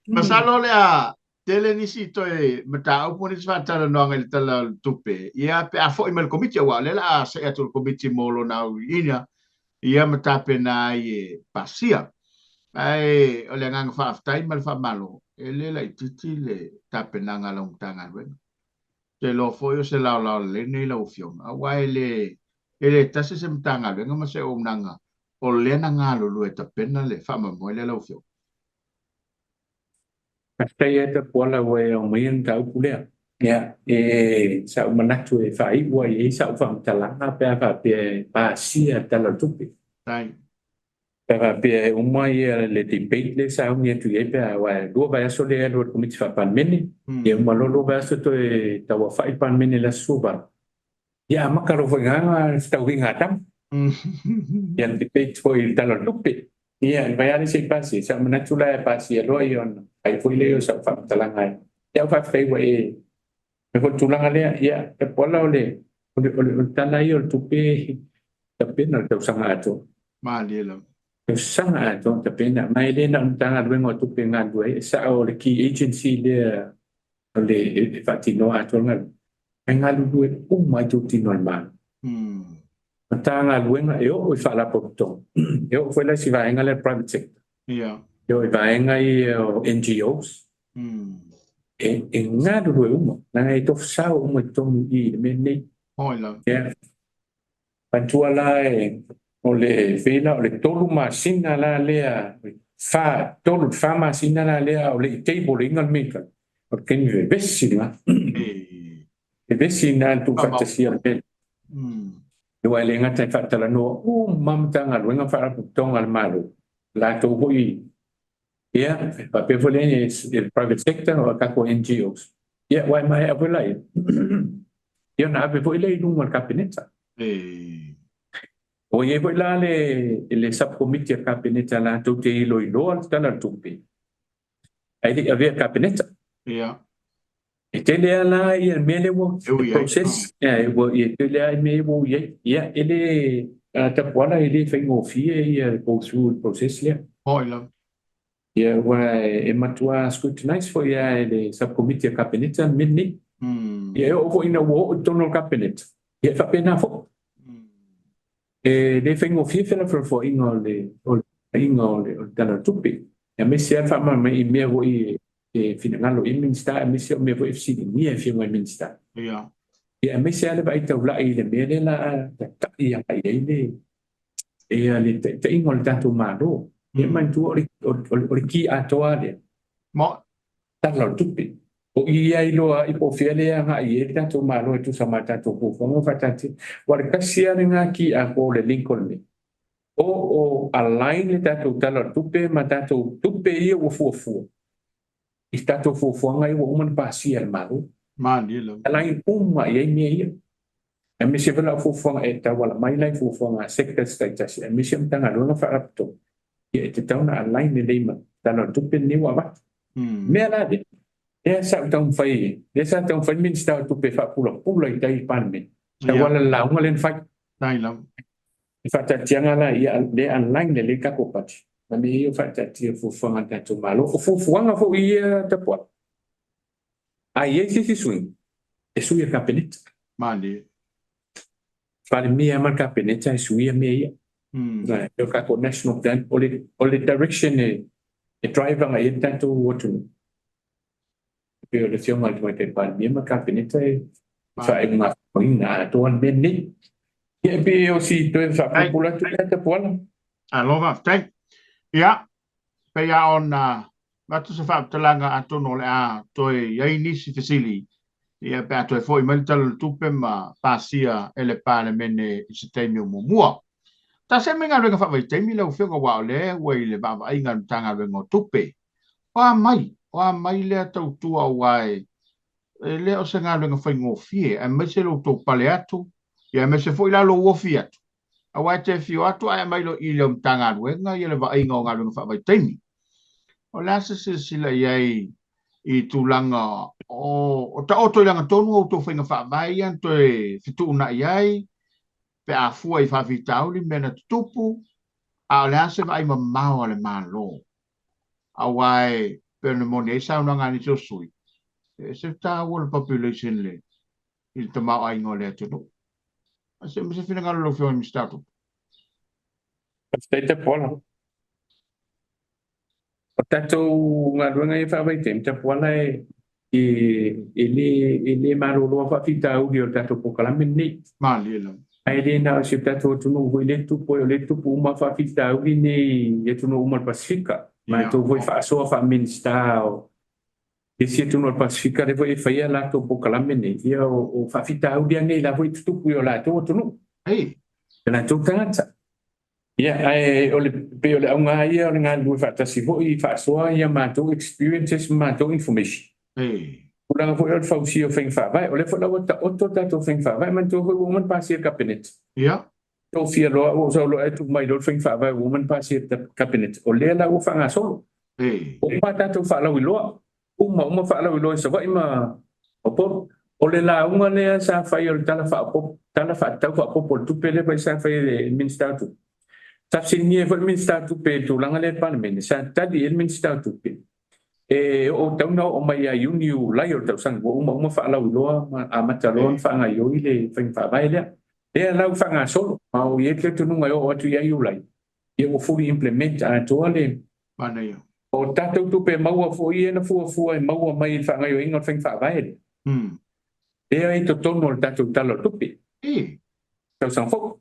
Masalo lea tele nisi toe mataupu nisi faatalanoaga i le Tala o le Tupe, ia pe a foi mai le Komiti, aua o lea o le a see atu le Komiti mo lona auiliiliga, ia ma tapena ai e pasia. Ae o le agaga faafetai ma le faamalo, e le laitiiti le tapenaga a lau Matagaluega. Ou te iloa foi o se laolao lelei lenei lau Afioga, aua e le tasi se Matagaluega ma se auaunaga o lea na galulue e tapena le faamoemoe lea lau Afioga. Faafetai lava Tapuala ua e aumaia le mataupu lea. Ia, e sa ou manatu e faaiu ai i ai sau faamatalaga pe a faapea e pasia le Tala o le Tupe. Pe a faapea e uma ia le debate lea e sauni atu i ai pe a aua e 2 vaiaso lea e alu a le Komiti Faa-Palemene. Ia uma loa 2 vaiaso toe tauaofai le Palemene i le aso 18. Ia amata loa foi i ina le fetauiga a tama. Ia le debate foi i le Tala o le Tupe. Ia, e mafai lava se i pasia. Sa ou manatu la e pasia loa ia ona fai foi lea o sau faamatalaga ai. Ia, faafetai ua e mai foi le tulaga lea. Ia, Tapuala, o le tala ia o le tupe tapena o le tausaga atoa. Malie lava. Tausaga atoa tapena. Ma e le na o le Matagaluega o Tupe e galulue ai. E sao o le key agency lea o le e faatinoa atoa le galuega. Ae galulue uma ai itutino o le Malo. Matagaluega e oo i faalapotopotoga. E oo foi la i si vaega lea private sector. E oo i vaega ia o NGOs. E galulue uma. Leaga e tofosao uma i totonu i i le mea lenei. Hoi lava. Ia. Manatua la e o le pei la o le 3 masina la lea, fa, 3 i le 4 masina la lea o le i table ina le mea o le taimi vevesi lena. Vevesi lena le tuufaatasia o le mea. Aua e le gata e faatalanoa uma Matagaluega ma Faalapotopotoga a le Malo, latou foi ia faapea foi le private sector o tatou NGOs. Ia, aua e maea foi la ia, ia ona ave foi lea i luga o le Kapeneta. Ua i ai foi la le subcommittee a le Kapeneta latou te iloiloa le Tala o le Tupe, ae le i avea le Kapeneta. E tele lava la ia mea lea ua E ui ai. Process ua e tele lava mea ua ui ai. Ia, e le Tapuala, e le faigofie ia go through le process lea. Hoi lava. Ia, ua e matua scrutinize foi lava e le subcommittee a Kapeneta le mea lenei. Ia, e oo foi ina ua oo i totonu o le Kapeneta, ia e faapena foi. E le faigofie felafolafoaiga o le Tala o le Tupe. Aemaise lava le faamalamalamaina i mea foi e finagalo i ai Minisita, aemaise o mea foi e fesiligia e Afioga i Minisita. Ia, aemaise lava le vaai taulai i le mea lea la a tatai agai i ai le taitaiga o le tatou Malo. Ia manatua o le ki atoa lea, Tala o le Tupe. O i ia iloa ai po o fea lea agai i ai le tatou Malo e tusa ma tatou fuafuaga ua faataatia. Aua o le tasi lava lena ki atoa o le link o le mea. O align le tatou Tala o le Tupe ma tatou tupe ia ua fuafua. I tatou fuafuaga ia ua uma ona pasia e le Malo. Malie lava. Align uma i ai mea ia. Aemaise foi la o fuafuaga e tauala mai la i fuafuaga a sectors taitasi, aemaise o Matagaluega Faalapotopotoga, ia e tatau ona align lelei ma Tala o le Tupe lenei ua avatu. Mea la lea, lea sa ou taumafai, lea sa taumafai le Minisita o Tupe e faapulapula i tai i le Palemene, tauala i le lauga lea na fai. Faafetai lava. Le faataatiaga la ia lea align lelei le tatou budget ma mea ia o faataatia fuafuaga a le tatou Malo. O fuafuaga foi ia tapuai, a i ai se isi suiga, e sui e le Kapeneta. Malie. Palemia ma le Kapeneta e suia mea ia. O le tatou national plan, o le direction e drive agai i ai le tatou atunuu. E pei o le Afioga i le Tamaitai Palemia ma le Kapeneta e faaiugafonoina atoa le mea lenei. Ia, e pei o si toe faapulapula atu lea, Tapuala. Malo faafetai. Ia, pei lava ona avatu se faamatalaga, atonu o le a toe i ai nisi fesili ia pe a toe foi mai le Tala o le Tupe ma pasia e le Palemene i se taimi o muamua. Tasi mai galuega faavaitaimi lau Afioga, aua o lea ua i le vaavaaiga a le Matagaluega o Tupe. O a mai, o a mai lea tautua, aua e le o se galuega faigofie, aemaise lo outou pale atu, ia aemaise foi la lou ofi atu, aua e te afio atu ae aumai loa i le Matagaluega ia le vaaiga o galuega faavaitaimi. O le a se silasila i ai i tulaga o taoto i lagatonu o outou faiga faavae ia na toe fetuunai ai pe a fua i faafitauli mea na tutupu, a o le a se vaai mamao a le Malo? Aua e pei ona moni ai saunoaga a nisi o sui, e ese le taua o le population le i le tamaoaiga o le atunuu. A se ma se finagalo lau Afioga i le Minisita o Tupe. Faafetai Tapuala. O tatou galuega ia faavaitaimi Tapuala e le maloloa faafitauli o le tatou polokalame lenei. Malie lava. Ae le na o si o tatou atunuu foi lea tupu ai, o lea tupu uma faafitauli nei i atunuu uma o le Pasefika. Matou foi faasoa faa-Minisita o isi atunuu o le Pasefika lea foi e faia latou polokalame nei, ia o faafitauli lava nei la foi e tutupu i o latou atunuu. E latou tagata. Ia, ae o le pei o le auga ia o le galulue faatasi foi faasoa ia matou experiences ma matou information. Tulaga foi o le fausia o faiga faavae. O lea foi la ua taoto tatou faiga faavae, manatua foi ua uma ona pasia le Kapeneta. Tofia loa ua sau loa e tuu mai loa le faiga faavae ua uma ona pasia le Kapeneta. O lea la ua faagasolo. Ua uma tatou faalauiloa. Uma uma faalauiloa i Savaii ma Upolu. O le lauga lea sa fai o le Tala Faaopoopo, Tala Faatatau Faaopoopo o le Tupe lea foi sa fai e le Minisita o Tupe. Sa fesiligia ai foi le Minisita o Tupe i le tulaga lea i le Palemene, sa tali i ai le Minisita o Tupe, e oo tau na oo mai ia Iuni Iulai o le tausaga ua uma uma faalauiloa ma amata loa ona faagaioi le faiga faavae lea. Lea la ua faagasolo, ma ua i ai le talitonuga e oo atu ia Iulai, ia ua fully implement atoa le Manaia. O tatou tupe maua foi ia na fuafua e maua mai i le faagaoioiga o le faiga faavae lea. Lea i totonu o le tatou Tala o le Tupe. Tausaga fou.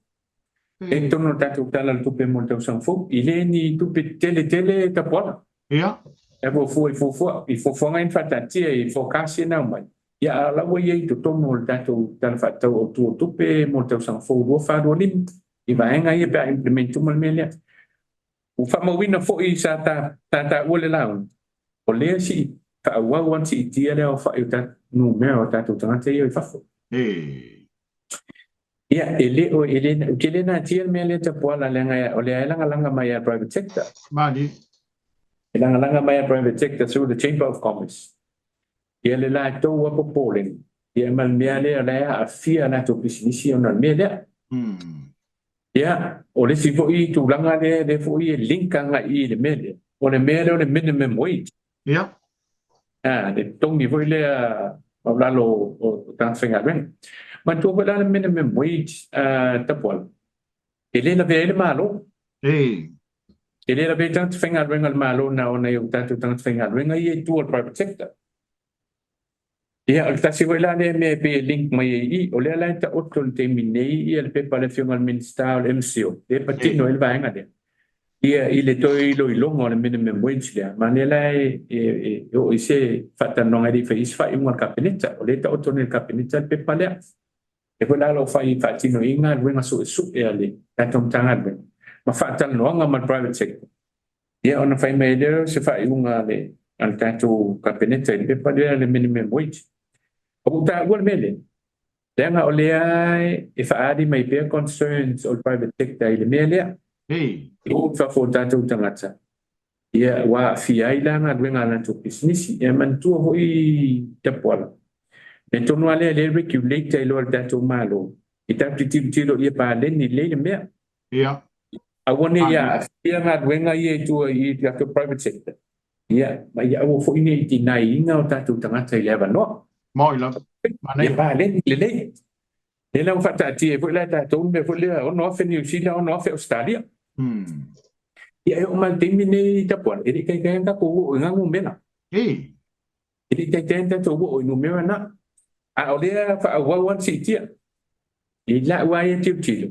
E i totonu o le tatou Tala o le Tupe mo le tausaga fou. E le ni tupe tele tele Tapuala. E fuafua i fuafua i fuafuaga ia na faataatia i forecast ia na aumai. Ia a la ua i ai i totonu o le tatou Tala Faatatau Autu o Tupe mo le tausaga fou 24/25 i vaega ia pe a implement uma le mea lea. Ua faamauina foi sa taua le lauga, o lea sii faaauau lava siitia le aofai o numera o tatou tagata ia i fafo. Ia, e le o e le ou te le natia le mea lea Tapuala, leaga o lea e lagalaga mai a private sector. Malie. E lagalaga mai a private sector through the Chamber of Commerce. Ia le latou a popolega, ia ma le mea lea o la e aafia latou pisinisi ona o le mea lea. Ia, o le isi foi tulaga lea foi e link agai i le mea lea, o le mea lea o le minimum wage. Ah, le totogi foi lea o lalo o tagata faigaluega. Manatua foi la le minimum wage, Tapuala, e le lavea ai le Malo. E le lavea ai tagata faigaluega a le Malo na ona i o tatou tagata faigaluega ia i tua o le private sector. Ia, o le tasi foi la lea mea e pei e link mai ai i, o lea la e taoto i le taimi nei ia le pepa a le Afioga i le Minisita o le MCO, lea e patino ai le vaega lea. Ia, i le toe iloiloga o le minimum wage lea, ma lea la e oo i se faatalanoaga e le i fai ai se faaiuga a le Kapeneta. O lea e taoto nei i le Kapeneta le pepa lea. E foi la o lo o fai faatino i galuega suesue a le tatou Matagaluega ma faatalanoaga ma le private sector. Ia ona fai mai lea o se faaiuga a le a le tatou Kapeneta i le pepa lea le minimum wage. Ua ou taua le mea lea, leaga o lea e faaali mai pea concerns o le private sector i le mea lea. E o i fafo o tatou tagata, ia ua aafia ai la galuega a latou pisinisi. Ia manatua foi Tapuala, mea tonu lava lea lea e regulate ai loa e le tatou Malo, e tatou te tilotilo ia paleni lelei le mea. Aua ne i aafia galuega ia i tua i le tatou private sector, ia, ma ia aua foi ne i tinaiina o tatou tagata i le avanoa. Moi lava. Ia paleni lelei. Lea la ua faataatia ai foi la e tatou le mea foi lea 6,000 Niu Sila, 6,000 Ausetalia. Ia e oo mai i le taimi lenei Tapuala, e le i taitai ona tatou oo i na numera. E le i taitai ona tatou oo i numera na. A o lea faaauau lava le siitia. I lau lava ia tilotilo,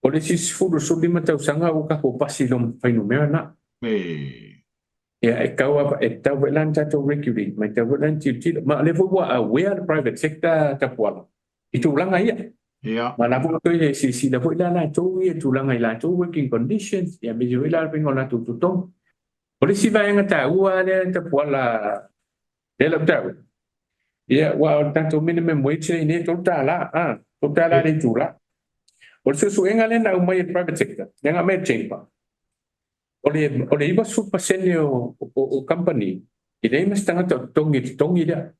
o le isi 10 15 tausaga ua tatou pasi loa ma fuainumera na. Ia e tau e tatau foi la ona tatou regulate ma e tatau foi la ona tilotilo. Ma o lea foi ua aware le private sector Tapuala i tulaga ia. Ma la foi ua toe silasila foi la latou ia i tulaga i latou working conditions, ia aemaise foi la le faiga o latou totogi. O le isi vaega taua lea Tapuala lea lau taua, ia aua o le tatou minimum wage lea i nei e $3, a, $3 le itula. O le suesuega lea na aumai e le private sector, lea na aumai e le Chamber, o le 90% o kamupani, e leai ma se tagata o totogi i le totogi lea.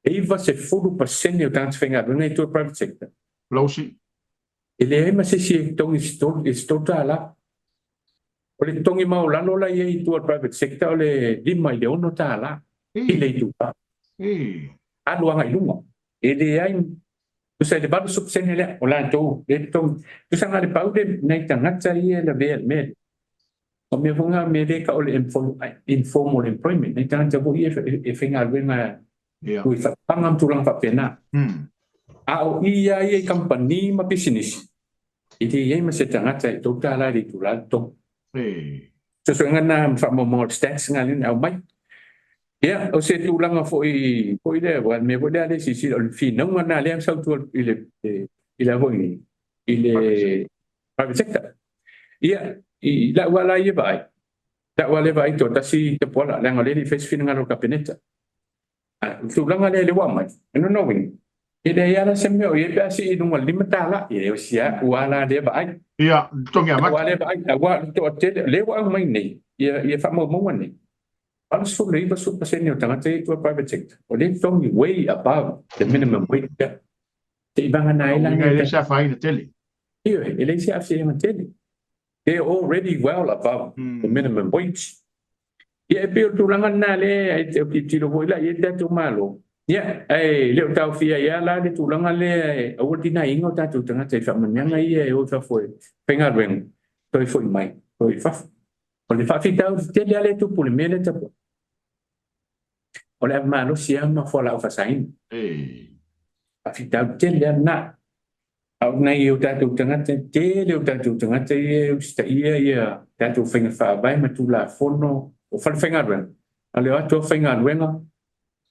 E 90% o tagata faigaluega i tua i le private sector, e leai ma se isi e totogi i se $3. O le totogi maualalo la e i ai i tua i le private sector o le $5 i le $6 i le itula. Alu agai i luga. E leai, tusa i le 80% lea o latou lea e totogi. Tusa na o le pau le nai tagata ia e lavea i le mea lea. O mea foi na, mea lea e tau o le informal employment, nai tagata foi ia e faigaluega i faatoaga ma tulaga faapena. A o i lava ia i kamupani ma pisinisi, e leai ma se tagata e $3 i le itula le totogi. Suesuega na ma faamaumauga o le stats na lea na aumai. Ia, o se tulaga foi foi lea, aua o le mea foi lea a le silasila, o le finauga lena lea na sau i tua i le i le foi i le private sector. Ia, i lau lava la ia vaai, lau lava lea vaai toatasi Tapuala, leaga o lea e le i faia se finagalo o le Kapeneta. A o le tulaga lea lea ua aumai, o lona uiga, e leai lava la se mea o i ai pe a sii i luga i le $5, e le o si au lava la lea vaai. Ia, totogi amata. Lau lava lea vaai, aua o le toatele, o lea ua aumai nei, ia faamaumauga nei, 80 i le 90% o tagata ia i tua i le private sector, o lea e totogi way above the minimum wage lea. Seivagana ai la E leai se afaina tele. Ioe, e leai se aafiaga tele. They are already well above the minimum wage. Ia e pei o le tulaga lena lea e tilotilo foi la i ai le tatou Malo. Ia, ae le o taofia ai lava la le tulaga lea e aua le deny-ina o tatou tagata i faamanuiaga ia e o i fafo e faigaluega, toe foi mai, toe i fafo. O le faafitauli tele lava lea e tupu i le mea lea tapuai, o le ave malosi lava ma fualaau faasaina. Faafitauli tele lava lena. A o nai o tatou tagata, tele o tatou tagata ia e usitaia ia tatou faiga faavae ma Tulafono o falefaigaluega. A o le o atu lava faigaluega,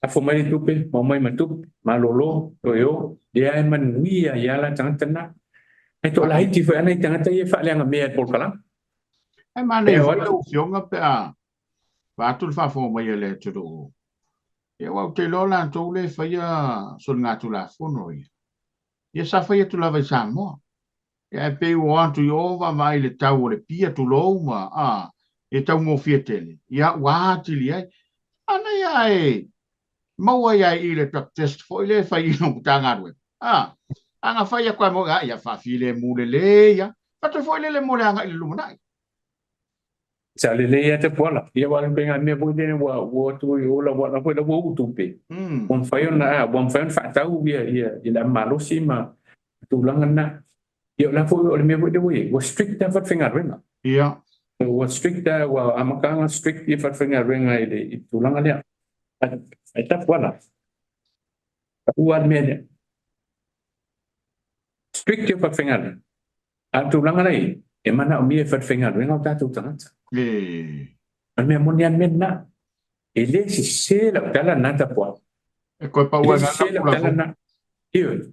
lafo mai le tupe, maua mai ma tupe, malolo, toe o, lea e manuia ai lava la tagata na. Ae toalaiti foi lava nai tagata ia e faaleaga mea i le polokalame. E manaia foi lau Afioga pe a vaeatu le faafofoga mai a le atunuu. Ia aua ou te iloa latou lea e faia soligatulafono ia. Ia sa fai atu lava i Samoa. Ia ae pei ua o atu i o vaavaai i le tau o le pia tulou ma a e taugofie tele. Ia ua atili ai. Manaia ae maua ai lava i le drug test foi lea e fai i lou Matagaluega. A, a na fai atu lava a ia faafilemu lelei lava. Faatoa foi lele mo le agai i le lumanai. Sa lelei lava Tapuala. Ia aua o le ituaiga mea foi lea ua o atu i o la foi la ua uu tupe. Ua mafai ona a ua mafai ona faatau ia ia le ave malosi ma tulaga na. Ia o la foi o le mea foi lea ua i ai, ua strict lava falefaigaluega. Ua strict lava, ua amata ona strict ia falefaigaluega i le tulaga lea. Ae Tapuala, pau lava le mea lea. Strict ia falefaigaluega. A o le tulaga la e i ai, e manaomia e falefaigaluega o tatou tagata. O le mea moni lava le mea lena. E le sese lau tala lena Tapuala. E toe pau ai lava lau tala lena. Ioe.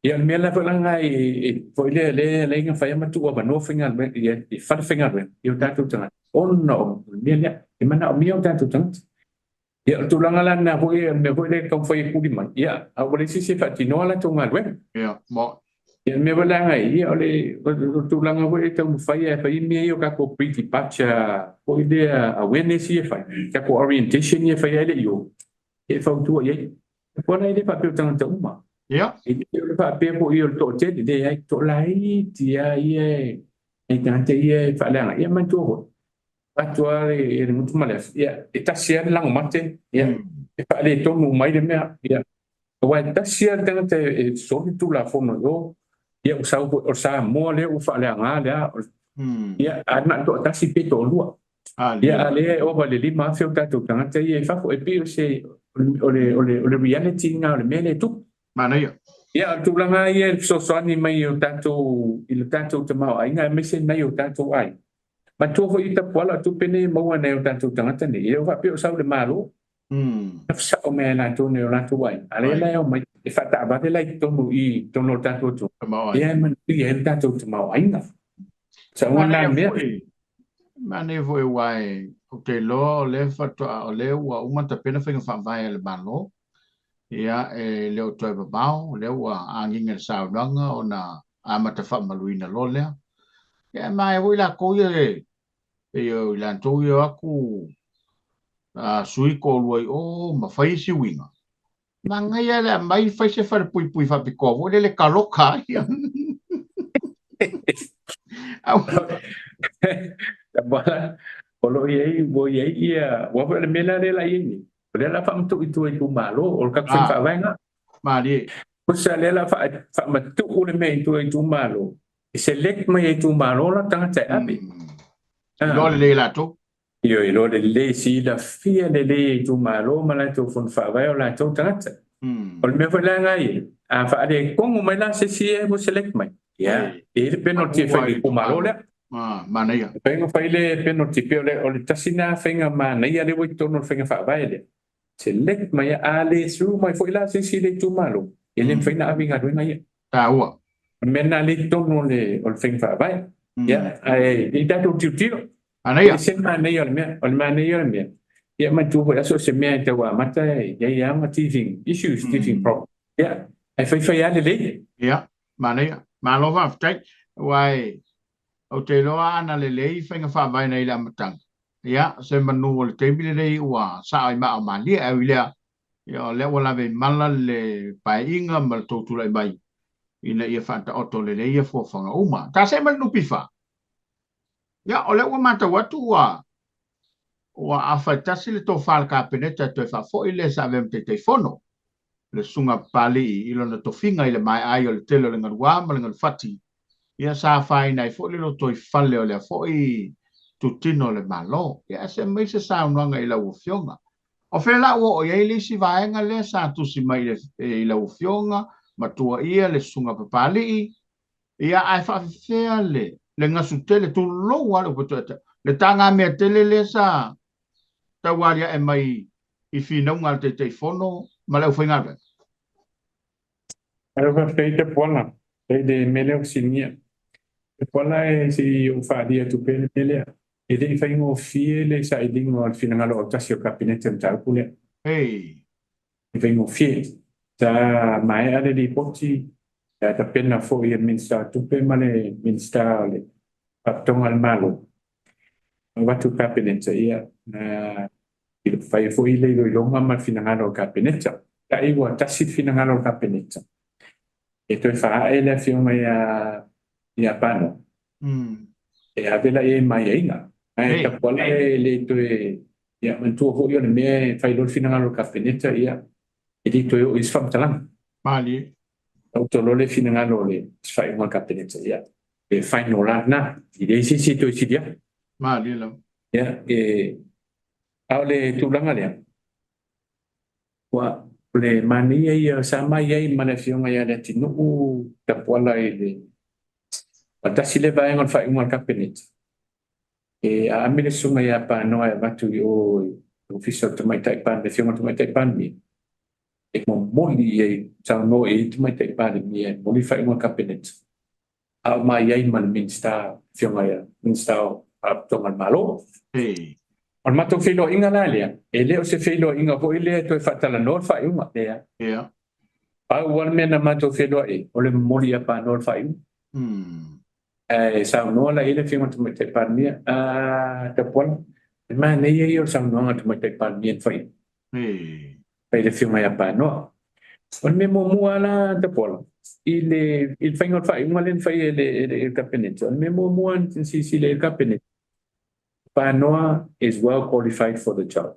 Ia, o le mea la foi lena e foi lea lea lea na fai ma tuu avanoa faigaluega ia i fale faigaluega i o tatou tagata ona o le mea lea e manaomia o tatou tagata. Ia, o le tulaga la lena foi, o le mea foi lea e taumafai e tuli mai, ia, a ua leai se isi e faatinoa latou galuega. Ia, mo. Ia, le mea foi la ia, o le tulaga foi e taumafai e fai mea ia o tatou pre-departure foi lea awareness ia e fai, tatou orientation ia e fai ai le i o, e fautua i ai. Po o le le faapea o tagata uma. Ia. E le o le faapea foi o le toatele, leai, toalaiti lava ia e tagata ia e faaleaga. Ia manatua foi, avatu lava le gutu ma le afi, ia, e tasi lava le lagomate, ia, e faaletonu mai le mea, ia. Aua e tasi lava le tagata e soli le Tulafono i o, ia ua sau foi, o Samoa lea ua faaleaga lea, ia, a na o le toatasi pe toalua. Ia, a lea e ova i le 5,000 o tatou tagata ia i fafo, e pei o se, o le, o le, o le reality lena o le mea lea e tupu. Manaia. Ia, o le tulaga ia i le fesoasoani mai o tatou, i le tatou tamaoaiga, aemaise nai o tatou aiga. Manatua foi i Tapuala, o tupe nei e maua e nai o tatou tagata nei, e le o faapea o sau i le Malo. Na sao mai e latou nei o latou aiga, a lea la e omai e faataavale la i totonu i totonu o le tatou atunuu, ia e manuia ai le tatou tamaoaiga. Saunoa na mea. Manaia foi aua ou te iloa o lea faatoa o lea ua uma tapena faiga faavae a le Malo. Ia, e le o toe mamao, o lea ua agiga i le saunoaga ona amata faamamaluina loa lea. Ia, e maea foi latou ia e pei o i latou ia o atu sui toalua i o ma fai isi uiga. Manaia le aumai fai se falepuipui faapitoa foi lele taloka ai. O lo o i ai, ua i ai ia, aua foi o le mea la lea la i ai nei, o lea la faamatuu i tua i itumalo, o le tatou faiga faavae lena. Malie. Tusa lea la faamatuu le mea i tua i itumalo, e select mai e itumalo la tagata e ave. Iloa lelei e latou. Ioe, iloa lelei, silafia lelei e itumalo ma latou fono faavae o latou tagata. O le mea foi la lena e i ai, a faaletonu mai la se isi e ua select mai, ia, e i ai le penalty e fai i le itumalo lea. Manaia. E fai ona fai le penalty, pei o le tasi lena faiga manaia lea ua i totonu o le faiga faavae lea. Select mai, a le through mai foi la se isi i le itumalo, e le mafai ona ave i galuega ia. Taua. O le mea lena lea i totonu o le faiga faavae. Ia, ae i tatou tilotilo. Manaia. E ese le manaia o le mea. O le manaia o le mea. Ia, manatua foi so o se mea e tau amata e i ai lava ma teething issues, teething problems. Ia, ae faifai lava lelei. Ia, manaia. Malo faafetai. Aua ou te iloa ana lelei faiga faavae nei i le amataga, ia, se manu o le taimi lenei ua sao i maa o malie, ae ui i lea, ia, o lea ua lave i mala le paeaiga ma le tou tulai mai ina ia faataoto lelei ia fuafuaga uma. Ta see mai le NPF. Ia, o lea ua matau atu ua afa e tasi le tofa a le Kapeneta e toe faafoi le sa avea ma Taitaifono, le Susuga a Papalii i lona tofiga i le maea ai o le tele o le galuā ma le galufati, ia sa afaina ai foi le lotoifale o lea foi itutino o le Malo. Ia ae se aumai se saunoaga i lau Afioga. O fea la ua oo i ai le isi vaega lea sa tusi mai i lau Afioga ma tuuaia le Susuga a Papalii, ia ae faafefea le gasu tele, tulou lava le upu atu ia te au, le tagamea tele lea sa tau aliae mai i finauga a le Taitaifono ma le aufaigaluega? Malo faafetai Tapuala, faafetai i le mea lea ua fesiligia. Tapuala e se i ou faaalia atu pea le mea lea. E le i faigofie le sailiga o le finagalo autasi o le Kapeneta i le mataupu lea. Hei. E faigofie. Sa maea le lipoti, sa tapena foi e le Minisita o Tupe ma le Minisita o le Faalapotopotoga a le Malo. Avatu i le Kapeneta, ia, na fai foi le iloiloga ma le finagalo o le Kapeneta. Tai ua tasi le finagalo o le Kapeneta. E toe faaae le afioga ia Pano. E ave la i ai ma aiaiga. Ae Tapuala e le toe, ia, manatua foi o le mea e fai loa le finagalo o le Kapeneta, ia, e le toe oo i se faamatalaga. Malie. Taoto loa le finagalo o le faaiuga a le Kapeneta, ia, e final la lena. E leai se isi e toe sili atu. Malie lava. Ia, e, a o le tulaga lea, ua, o le manaia ia sa mai ai ma le afioga ia Leatinuu Tapuala i le tasi lea vaega o le faaiuga a le Kapeneta, e aami le susuga ia Panoa e avatu i o i le Ofisa o le Tamaitai Palemia, le afioga i le Tamaitai Palemia. E momoli i ai, saunoa i ai le Tamaitai Palemia e momoli le faaiuga a le Kapeneta, a o ma i ai ma le Minisita, Afioga ia Minisita o Faalapotopotoga a le Malo. O le matou feiloaiga la lea, e le o se feiloaiga foi lea e toe faatalanoa le faaiuga, leai. Pau lava le mea na matou feiloai ai, o le momoli ia Panoa le faaiuga. Ae saunoa la i ai le Afioga i le Tamaitai Palemia, Tapuala, le manaia ia o le saunoaga a le Tamaitai Palemia na fai i le Afioga ia Panoa. O le mea muamua lava la Tapuala, i le faiga o le faaiuga lea na fai e le Kapeneta, o le mea muamua na silasila i ai le Kapeneta, Panoa is well qualified for the job.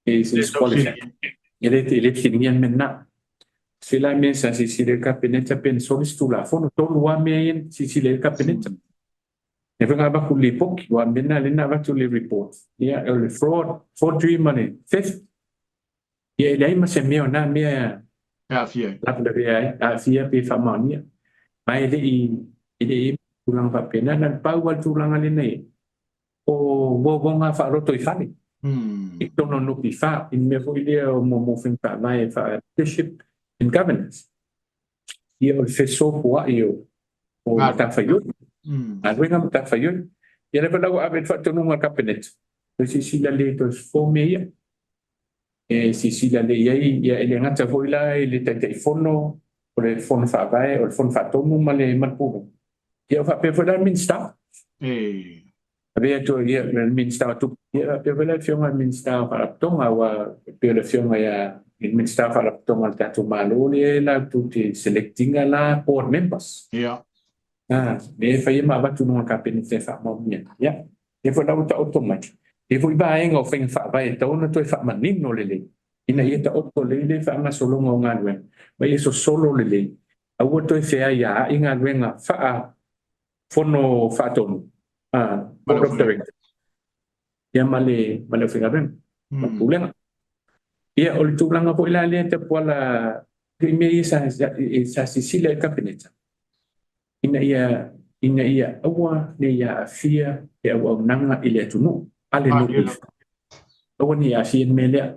Is qualified. E le fesiligia le mea lena. Se la mea sa silasila i le Kapeneta pe na soli se Tulafono. Tolu lava mea ia na silasila i ai le Kapeneta. Lea foi na avatu le lipoti, aua o le mea lena lea na avatu le report, ia o le fraud, forgery ma le theft. Ia e leai ma se mea o na mea e aafia ai. Lavelavea ai, aafia pe faamaonia. Ma e le i i ai tulaga faapena, na o le pau lava le tulaga lea na i ai, o uauauga faalotoifale i totonu o NPF, i le mea foi lea o mo faiga faavae faa-leadership and governance. Ia o le fesopoai o matafaioi, galuega ma matafaioi. Ia lea foi la ua ave i le faatonuga a le Kapeneta, toe silasila lelei e toe fofo mea ia. E silasila lelei i ai, ia e le gata foi la i le Taitaifono, o le Fono Faavae, o le Fono Faatonu ma le Pulega, ia faapea foi la le Minisita. Avea atu ia le Minisita o Tupe, ia faapea foi la le Afioga i le Minisita o Faalapotopotoga, aua e pei o le Afioga ia i le Minisita o Faalapotopotoga a le tatou Malo lea e latou te select ina la board members. Lea e fai ma avatu i luga o le Kapeneta e faamaonia. Ia, lea foi la ua taoto mai, e foi vaega o faiga faavae e tatau ona toe faamanino lelei, ina ia taoto lelei le faagasologa o galuega, ma ia sosolo lelei, aua toe feaiaai galuega faa fono faatonu, board of directors, ia ma le aufaigaluega, ma le pulega. Ia, o le tulaga foi la lea Tapuala i mea ia sa silasila i le Kapeneta, ina ia aua ne i aafia le auaunaga i le atunuu a le NPF. Aua ne i aafia le mea lea.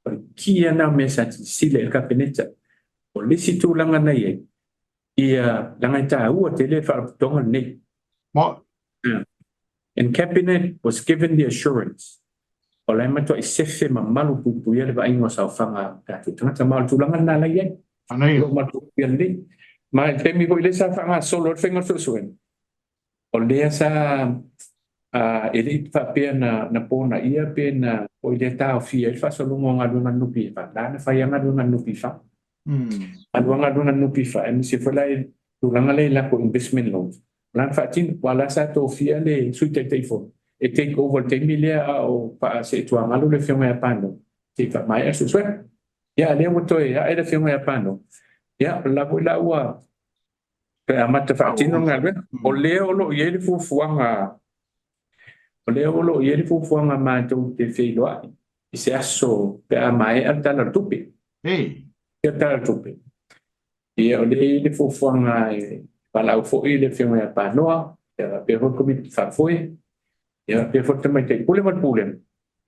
O le key lena o mea sa silasila i le Kapeneta. O le isi tulaga na i ai, ia leaga e taua tele le faalapotopotoga lenei. And Cabinet was given the assurance o la e matuai sefe ma malu puipuia le vaaiga o saofaga a tatou tagata. Ma o le tulaga lena la i ai. O lo o malupuipuia lelei. Ma i le taimi foi lea sa faagasolo ai le faiga o le suesuega, o lea sa e le i faapea na ponaia pe na foi lea taofia ai le faasologa o galuega a le NPF. La na fai lava galuega a le NPF. Alu lava galuega a le NPF, aemaise foi la i tulaga lea i latou investment loans. O la na faatino, aua o la sa tofia le Sui Taitaifono e take over i le taimi lea a o faaseetuagalu le Afioga ia Pano se i faamaea le suesuega. Ia, a lea ua toe ae le Afioga ia Pano, ia, o la foi la ua toe amata faatino le galuega. O lea o lo o i ai le fuafuaga, o lea o lo o i ai le fuafuaga matou te feiloai i se aso pe a maea le Tala o le Tupe. Le Tala o le Tupe. Ia, o lea e i ai le fuafuaga e valaau foi le Afioga ia Panoa, ia faapea foi le Komiti Faafoe, ia faapea foi le Tamaitai Pule ma le Pulega,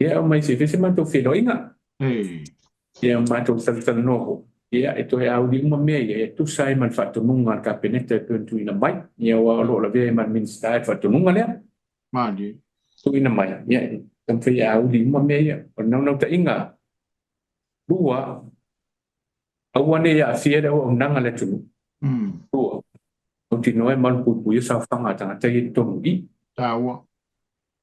ia aumai se i fai se matou feiloaiga. Ia matou talatalanoa foi, ia e toe auli uma mea ia e tusa ai ma le faatonuga a le Kapeneta e pei ona tuuina mai. Ia aua o lo o lavea ai ma le Minisita i le faatonuga lea. Tuuina mai, ia e taumafai e auli uma mea ia. O le naunautaiga, lua, aua ne i aafia le auaunaga a le atunuu. Lua, mautinoa e malupuipuia saofaga a tagata ia i totonu i i. Taua.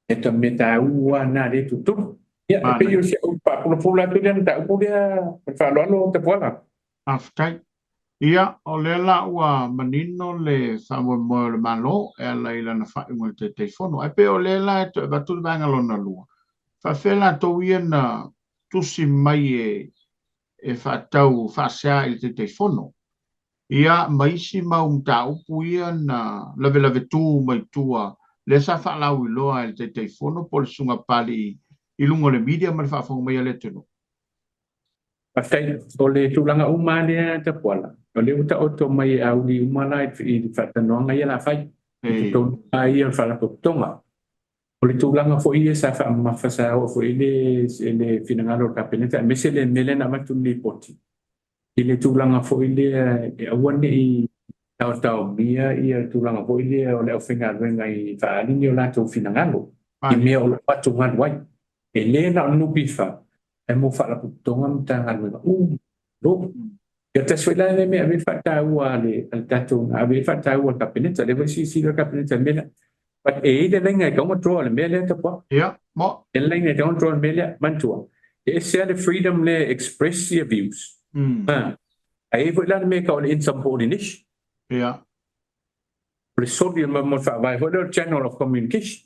E ta mea taua lena lea e tutulu. Ia, e pei o si au faapulapula atu lea mataupu lea ma le faaaloalo Tapuala. Faafetai. Ia, o lea la ua manino le faamoemoe o le Malo e ala i lana faaiuga i le Taitaifono. Ae pei o lea la e toe avatu le vaega lona lua, faapefea latou ia na tusi mai e faatau faasea i le Taitaifono, ia ma isi mau mataupu ia na lavelave tu mai tua lea sa faalauiloa e le Taitaifono po o le Susuga Papalii i luga o le media ma le faafofoga mai a le atunuu. Faafetai. O le tulaga uma lea Tapuala, o lea ua taoto mai e auli uma la i le faatalanoaga ia la fai i totonu lava ia o le Faalapotopotoga. O le tulaga foi ia sa faamamafa sa oo foi le le finagalo o le Kapeneta aemaise le mea lea na avatu i le lipoti i le tulaga foi lea e aua ne i taotaomia ia tulaga foi lea o le aufaigaluega i faaali ni o latou finagalo i mea o lo o atugalu ai. E le na o le NPF ae mo faalapotopotoga ma Matagaluega uma. Ia tasi foi la lea mea e ave ai le faataua a le tatou, na ave ai le faataua a le Kapeneta, lea foi e silasila le Kapeneta i le mea lea. But e i ai le laina e tatau ona draw i le mea lea Tapuai. Ia, mo. E le laina e tatau ona draw i le mea lea. Manatua, e ese lava le freedom lea e express ia views. Ae i ai foi la le mea e tau o le insubordination. Ia. O le soli o le faavae foi lea o le channel of communication.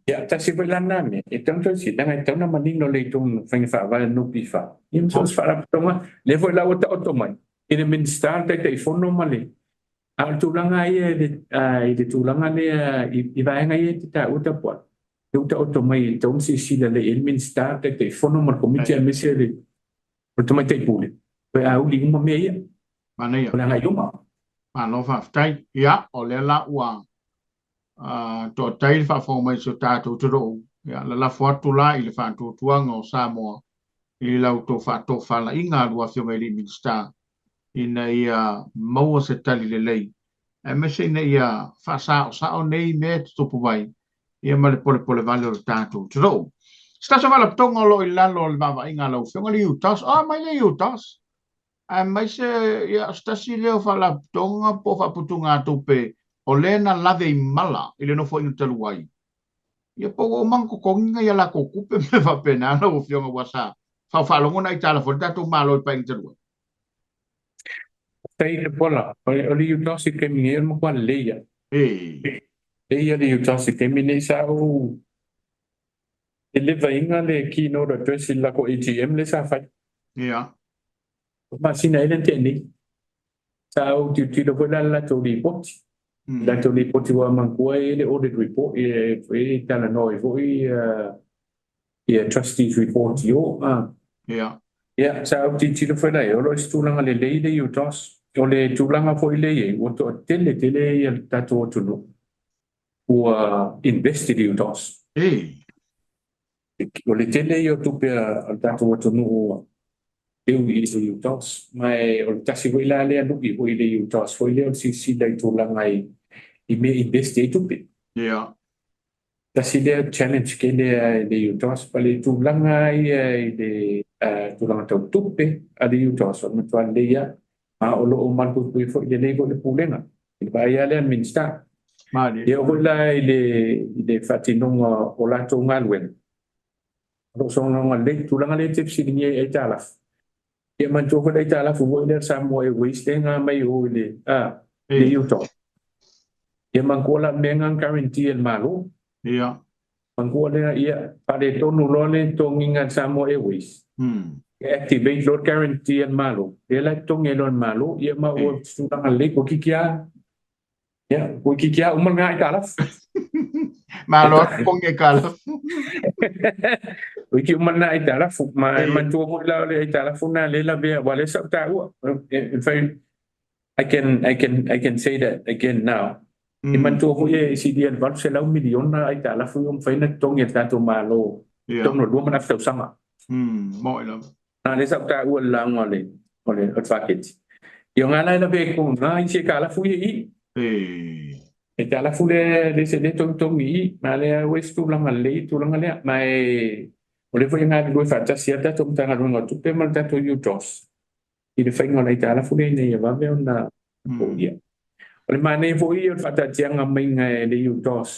Ia, tasi foi la lena mea, e tatau ona toe silasila, leaga e tatau ona manino lelei i totonu o faiga faavae a le NPF, ia ma so o se faalapotopotoga. Lea foi la ua taoto mai i le Minisita, le Taitaifono ma le... A o le tulaga ia i le tulaga lea i vaega ia e te taua Tapuai, lea ua taoto mai e tatau ona silasila lelei i ai le Minisita, le Taitaifono ma le Komiti aemaise le o le Tamaitai Pule, toe auli uma mea ia. Manaia. O le agai i luma. Malo faafetai. Ia, o lea la ua toatai le faafofoga mai si o tatou atunuu. Ia, lalafo atu la i le faatuatuaga o Samoa i la outou faatofalaiga a lua Afioga i alii Minisita ina ia maua se tali lelei aemaise ina ia faasaosao nei mea e tutupu mai ia ma le polepole vale o le tatou atunuu. Se tasi o faalapotopotoga o lo o i lalo o le vaavaaiga a lau Afioga le UTOS. O, aumai le UTOS. Aemaise ia, o se tasi lea o faalapotopotoga po o faaputugatupe o lea na lave i mala i le nofoaiga talu ai. Ia po ua uma ona totogi nai a latou tupe ma mea faapena lau Afioga aua sa faalogo na aitala foi le tatou Malo i le Paeaiga talu ai. Faafetai Lepola. O le UTOS i le taimi nei o le matua lelei lava. Lelei lava le UTOS i le taimi nei. Sa ou deliver-ina le keynote address i le latou AGM lea sa fai. O le masina ea lea na tea nei. Sa ou tilotilo foi la i le latou lipoti. Le latou lipoti ua manatua e i ai le audit report e talanoa ai foi ia trustees report i o. Ia, sa ou tilotilo foi la i ai, o lo o i se tulaga lelei le UTOS. O le tulaga foi lea e i ai, ua toatele tele ia le tatou atunuu ua invest i le UTOS. O le tele ia o tupe a le tatou atunuu ua teu i le UTOS. Ma o le tasi foi la lea lui foi i le UTOS foi lea o le silasila i tulaga i mea e invest ai tupe. Tasi lea challenge tele i le UTOS, ma le tulaga ia i le tulaga tau tupe a le UTOS, o le matua lelei lava, ma o lo o malupuipuia foi lelei foi le pulega i le vaai lava lea a le Minisita. Ia oo foi la i le faatinoga o latou galuega, o lo o solologa lelei. Le tulaga lea e te fesiligia i aitalafu, ia manatua foi le aitalafu foi lea a le Samoa Airways lea na aumai i o i le UTOS. Ia manatua la o le mea lena na guarantee e le Malo. Manatua lea, ia faaletonu loa le totogiina e le Samoa Airways, e activate loa le guarantee a le Malo, lea la e totogi ai loa e le Malo, ia ma ua tulaga lelei, toeitiiti lava, ia, toeitiiti lava uma lena aitalafu. Malo lava totogi aitalafu. Toeitiiti uma lena aitalafu. Ma e manatua foi la o le aitalafu lena lea e lavea, aua o lea sa ou taua. E fai, I can, I can, I can say that again now. E manatua foi e silia i le $800 miliona aitalafu ia ua mafai ona totogi e le tatou Malo i totonu o le 2 ma le afe tausaga. Moi lava. A lea sa ou taua i le lauga o le o le paketi. Ia o na la e lavea i totonu i na isi aitalafu ia i i. Aitalafu lea lea se lea togitogi i i, ma lea ua i se tulaga lelei le tulaga lea. Ma e o lea foi e galulue faatasi lava le tatou Matagaluega o Tupe ma le tatou UTOS i le faiga o le aitalafu lea ina ia vave ona foia. O le manaia foi ia o le faataatiaga maiga e le UTOS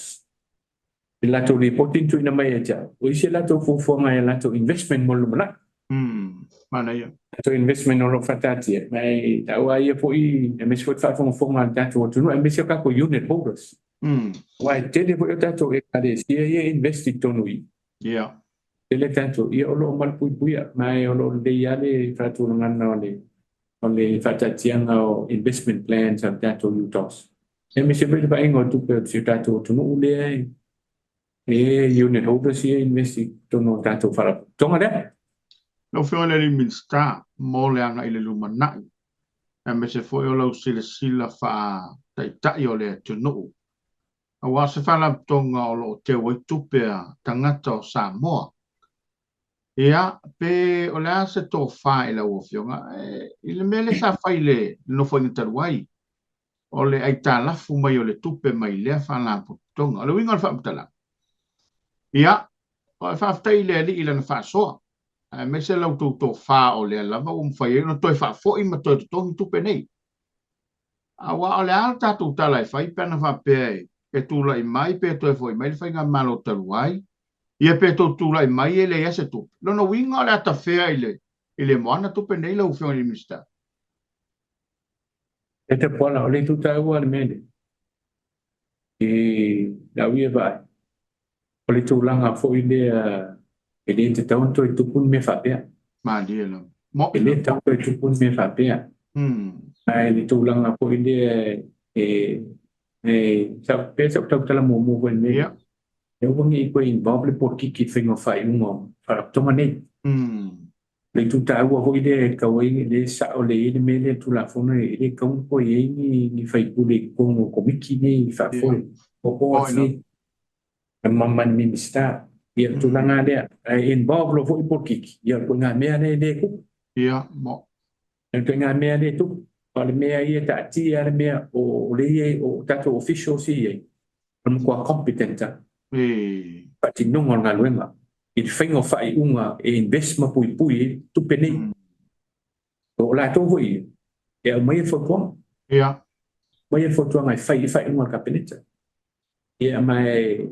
i le latou lipoti na tuuina mai ia te au, o isi a latou fuafuaga i a latou investment mo le lumanai. Manaia. Latou investment o lo o faataatia, ma e taua lava ia foi, aemaise foi le faafogafoga a le tatou atunuu, aemaise o tatou unit holders. Aua e tele foi o tatou Ekalesia ia e invest i totonu i i. Tele tatou, ia o lo o malupuipuia, ma o lo o lelei lava le faatulagaga o le faataatiaga o investment plans a le tatou UTOS. Aemaise foi le vaaiga o tupe o si o tatou atunuu lea e unit holders ia e invest i totonu o le tatou faalapotopotoga lea. Lau Afioga i le Alii Minisita, mo le agai i le lumanai, aemaise foi o lau silasila faa-taitai o le atunuu. Aua o se faalapotopotoga o lo o teu ai tupe a tagata o Samoa. Ia, pe o le a se tofa i lau Afioga i le mea lea sa fai i le Nofoaiga talu ai, o le aitalafu mai o le tupe mai lea faalapotopotoga. O le uiga o le faamatalaga, ia, faafetai i le Alii i lana faasoa, aemaise la outou tofa o lea lava ua mafai ai ona toe faafoi ma toe totogi tupe nei. Aua o le a le tatou tala e fai pe ana faapea e tulai mai pe toe foi mai le faigamalo talu ai, ia pe tou tulai mai e leai lava se tupe. Lona uiga o le a tafea i le moana tupe nei lau Afioga i le Minisita. E te poala, o le itu taua le mea lea. I lau ia vaai, o le tulaga foi lea e le tatau ona toe tupu ni mea faapea. Malie lava. E le tatau ona toe tupu ni mea faapea. Ae le tulaga foi lea e pei sa ou tautala muamua foi i le mea lea. E aua ne i toe involve le polokiki i le faiga o faaiuga o faalapotopotoga nei. Le itu taua foi lea e tatau ai, lea e sao lelei ai le mea lea, le Tulafono e le tatau ona toe i ai ni sui usufono i totonu o Komiti nei faafoe, o boards nei, ma ni Minisita. Ia, le tulaga lava lea. Ae involve loa foi polokiki, ia o le ituaiga mea lea e le tupu. Ia, mo. O le ituaiga mea lea e tupu. A o le mea ia e taatia lava le mea o lea e i ai, o tatou officials ia e i ai, o le matua competent lava. Faatinoga o le galuega i le faiga o faaiuga e invest ma puipui ai tupe nei. O latou foi ia e aumaia le fautuaga. Aumaia le fautuaga e fai ai faaiuga a le Kapeneta. Ia ma e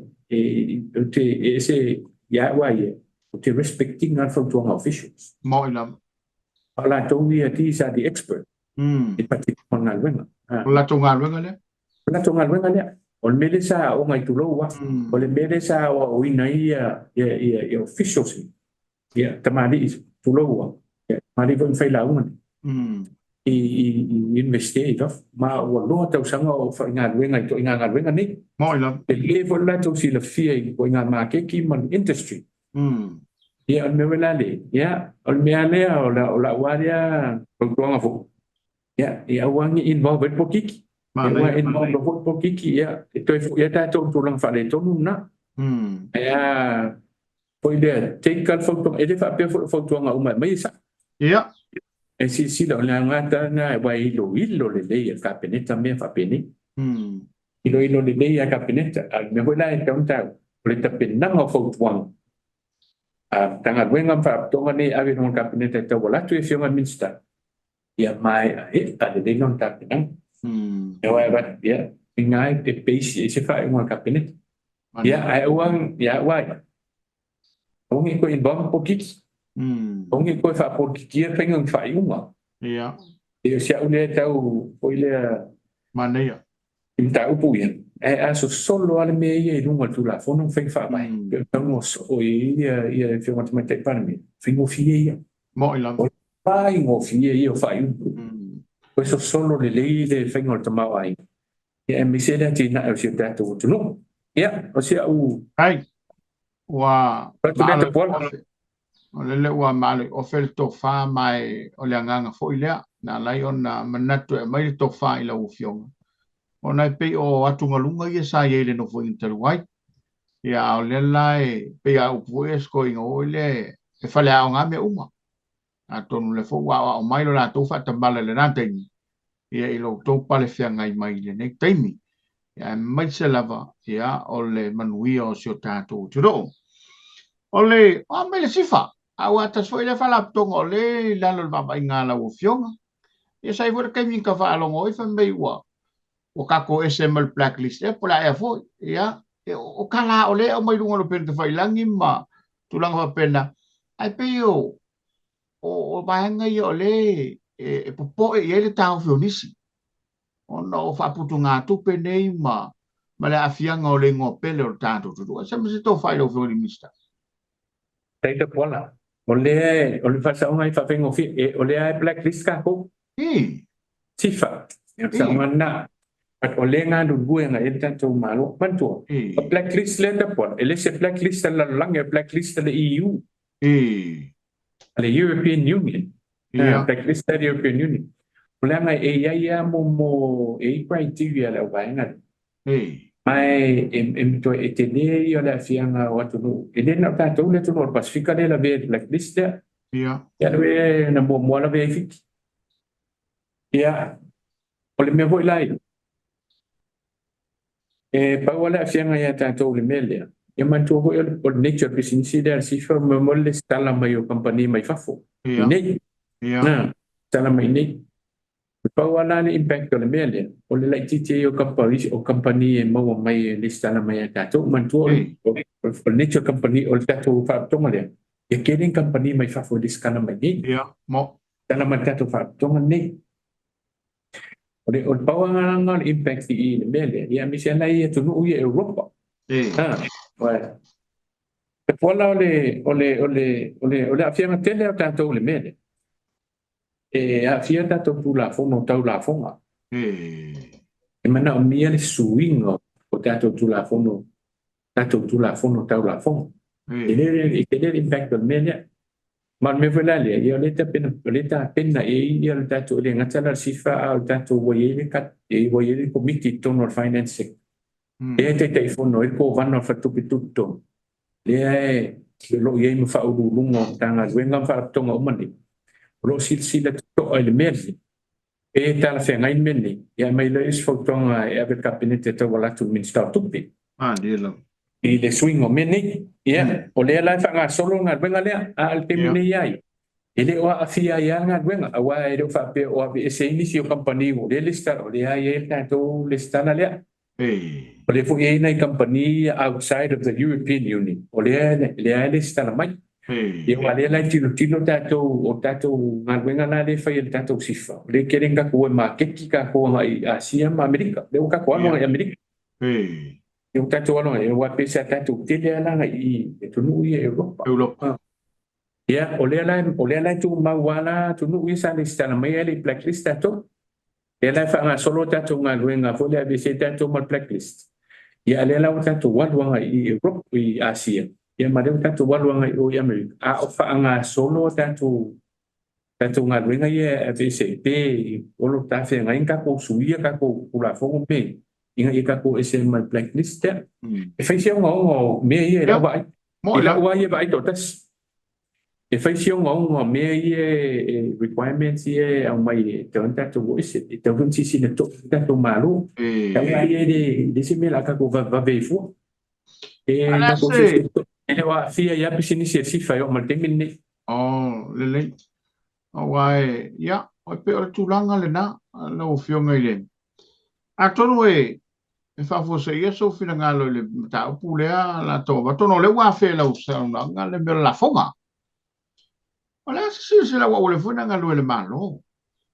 ou te e ese ia au lava ia, ou te respect ina le fautuaga a officials. Maoi lava. O latou ia, these are the experts i le faatinoga o le galuega. O le latou galuega lea. O le latou galuega lea. O le mea lea sa aoga i tulou lava. O le mea lea sa aoaoina ai ia officials ia, tamalii tulou lava, ia tamalii foi ma failauga nei i Iunivesite i fafo. Ma ua loa tausaga o faigaluega i ituaiga galuega nei. Maoi lava. Lelei foi le latou silafia i ituaiga maketi ma le industry. Ia o le mea foi la lea, ia o le mea lea o lau lava lea fautuaga foi, ia, ia aua ne i involve ai le polokiki. Aua e involve loa foi le polokiki, ia, e toe foi lava tatou i tulaga faaletonu lena. Ae a foi lea, take le fautuaga, e le faapea foi o fautuaga uma e aumai e sao. E silasila, o le aoga lena aua e iloilo lelei e le Kapeneta mea faapenei. Iloilo lelei a le Kapeneta. A o le mea foi la e tatau ona taua, o le tapenaga o fautuaga a Matagaluega ma Faalapotopotoga nei e ave i luga o le Kapeneta e tauala atu i Afioga i Minisita, ia maeaea lelei lona tapenaga. Aua e avatu, ia, i ina e base i ai se faaiuga a le Kapeneta. Ia, ae aua, ia au lava ia, aua ne i toe involve le polokiki. Aua ne i toe faapolokikia le faiga o ni faaiuga. Ia, o si au lea tau foi lea Manaia. i mataupu ia, ae a sosolo lava le mea ia i luga o le Tulafono ma faiga faavae, pei ona saunoa soo i ai le Afioga i le Tamaitai Palemia, faigofie ia. Maoi lava. O le faigofie ia o faaiuga. Toe sosolo lelei le faiga o le tamaoaiga, ia aemaise le atinae o si o tatou atunuu. Ia, o si au Ai, ua atu lea tapuala. O lele ua maalo i ofe le tofa, ma e o le agaga foi lea na ala ai ona manatu e aumai le tofa i lau Afioga, ona e pei o atugaluga ia sa i ai i le Nofoaiga talu ai. Ia, a o lea la e pei a upu foi ia sikoiga foi lea e faleaoga mea uma. Atonu o lea foi ua aoao mai lo latou faatamala i lena taimi, ia i lo outou pale feagai mai i lenei taimi. Ia, aemaise lava ia o le manuia o si o tatou atunuu. O le o a mai le SIFA, a ua tasi foi lea faalapotopotoga o lea i lalo o le vaavaaiga a lau Afioga. Ia sa i ai foi le taimi na faalogo ai fai mai ua tatou ese mai le blacklist ea po o le a ea foi. Ia, o tala o lea e aumai i luga o le upega tafailagi ma tulaga faapena, ae pei o vaega ia o lea e popoe i ai le taofi o nisi, ona o faaputugatupe nei ma le aafiaga o le igoa pele o le tatou atunuu. Se ma se tofa i lau Afioga i le Minisita. Faafetai Tapuala. O lea, o le faasaoga e faafaigofie, o lea e blacklist tatou. SIFA, o le faasaoga lena. But o lea e galulue agai i ai le tatou Malo. Manatua, o blacklist lea Tapuala, e le se blacklist a le lalolagi, o le blacklist a le EU. A le European Union. Blacklist a le European Union. O leaga e i ai lava mo e i ai criteria a le auvaega lea. Ma e matua e tele ia o le aafiaga o atunuu, e le na o tatou le atunuu o le Pasefika lea e lavea i le blacklist lea. Ia le na muamua lavea ai Fiti. Ia, o le mea foi la ia, e pau lava le aafiaga ia tatou i le mea lea, ia manatua foi o le nature o le pisinisi lea a le SIFA, mo le lesitala mai o kamupani mai fafo i inei. Na, tala mai nei. E pau lava la le impact o le mea lea, o le laitiiti ai o kamupani e maua mai e lesitala mai ia tatou. Manatua o le nature company o le tatou faalapotopotoga lea, ia tele ni kamupani mai fafo e lesitala mai nei. Ia, mo. Tala mai le tatou faalapotopotoga lenei. O le pau lava o le impact i le mea lea, ia aemaise lava i atunuu ia Europa. E pola o le aafiaga tele o tatou i le mea lea. E aafia tatou Tulafono tau lafoga. E manaomia le suiga o tatou Tulafono tau lafoga. E tele le impact o le mea lea. Ma o le mea foi la lea, ia o lea e tapena i ai ia le tatou, e le gata la le SIFA, a o le tatou ua i ai le komiti i totonu o le Finance Sector. Lea e Taitaifono ai le Kovana o le Faletupe Tutotonu, lea e o lo o i ai ma faauluuluga o Matagaluega ma Faalapotopotoga uma nei, o lo o silasila totoa i le mea lenei, pe talafeagai le mea lenei, ia aumai loa isi fautuaga e ave i le Kapeneta e tauala atu i le Minisita o Tupe Malie lava. i le suiga o mea nei. Ia, o lea la e faagasolo le galuega lea, a o le taimi nei ai, e le o aafia ai lava le galuega, aua e le o faapea o aveese ai nisi o kamupani o lea lesitala, o lea e i ai le tatou lesitala lea. O lea foi e i ai nai kamupani outside of the European Union, o lea e lesitala mai. Ia, aua lea la e tilotilo tatou, o tatou galuega la lea e fai e le tatou SIFA, o lea e tele ina tatou o e maketi tatou agai i Asia ma Amerika. Lea ua tatou alu agai i Amerika. Lea ua tatou alu agai, aua pei sa tatou tele lava la agai i atunuu ia Europa. Europa. Ia, o lea la e tumau lava la atunuu ia sa lesitala mai ae le i blacklist tatou. Lea la e faagasolo tatou galuega foi lea e aveese ai tatou ma le blacklist. Ia, a lea la ua tatou alu agai i Europe, i Asia, ia ma lea ua tatou alu agai i o i Amerika, a o faagasolo tatou galuega ia e aveese ai, pe o lo o talafeagai ni tatou suia tatou Tulafono pe ina ia tatou ese ma le blacklist lea. E fai si ogaoga o mea ia i lau vaai. Mo I la. lau lava ia vaai toatasi. E fai si ogaoga o mea ia e requirements ia e aumai e tatau ona tatou o ese. E tatau foi ona silasila totoa le tatou Malo. Tau la ia e le se mea o le a tatou vavevave ai fua. E Ala tatou se. silasila totoa. E le o aafia ai lava pisinisi a le SIFA e oo mai le taimi lenei. Oh, lelei. Aua e, ia, o pe o le tulaga lena, lau Afioga i le. Atonu e faafuaseia sou finagalo i le mataupu lea la tou avatu, ona o lea ua afea i lau saunoaga le mea o le lafoga. O le a se silasila ua ua le foi na galue i le Malo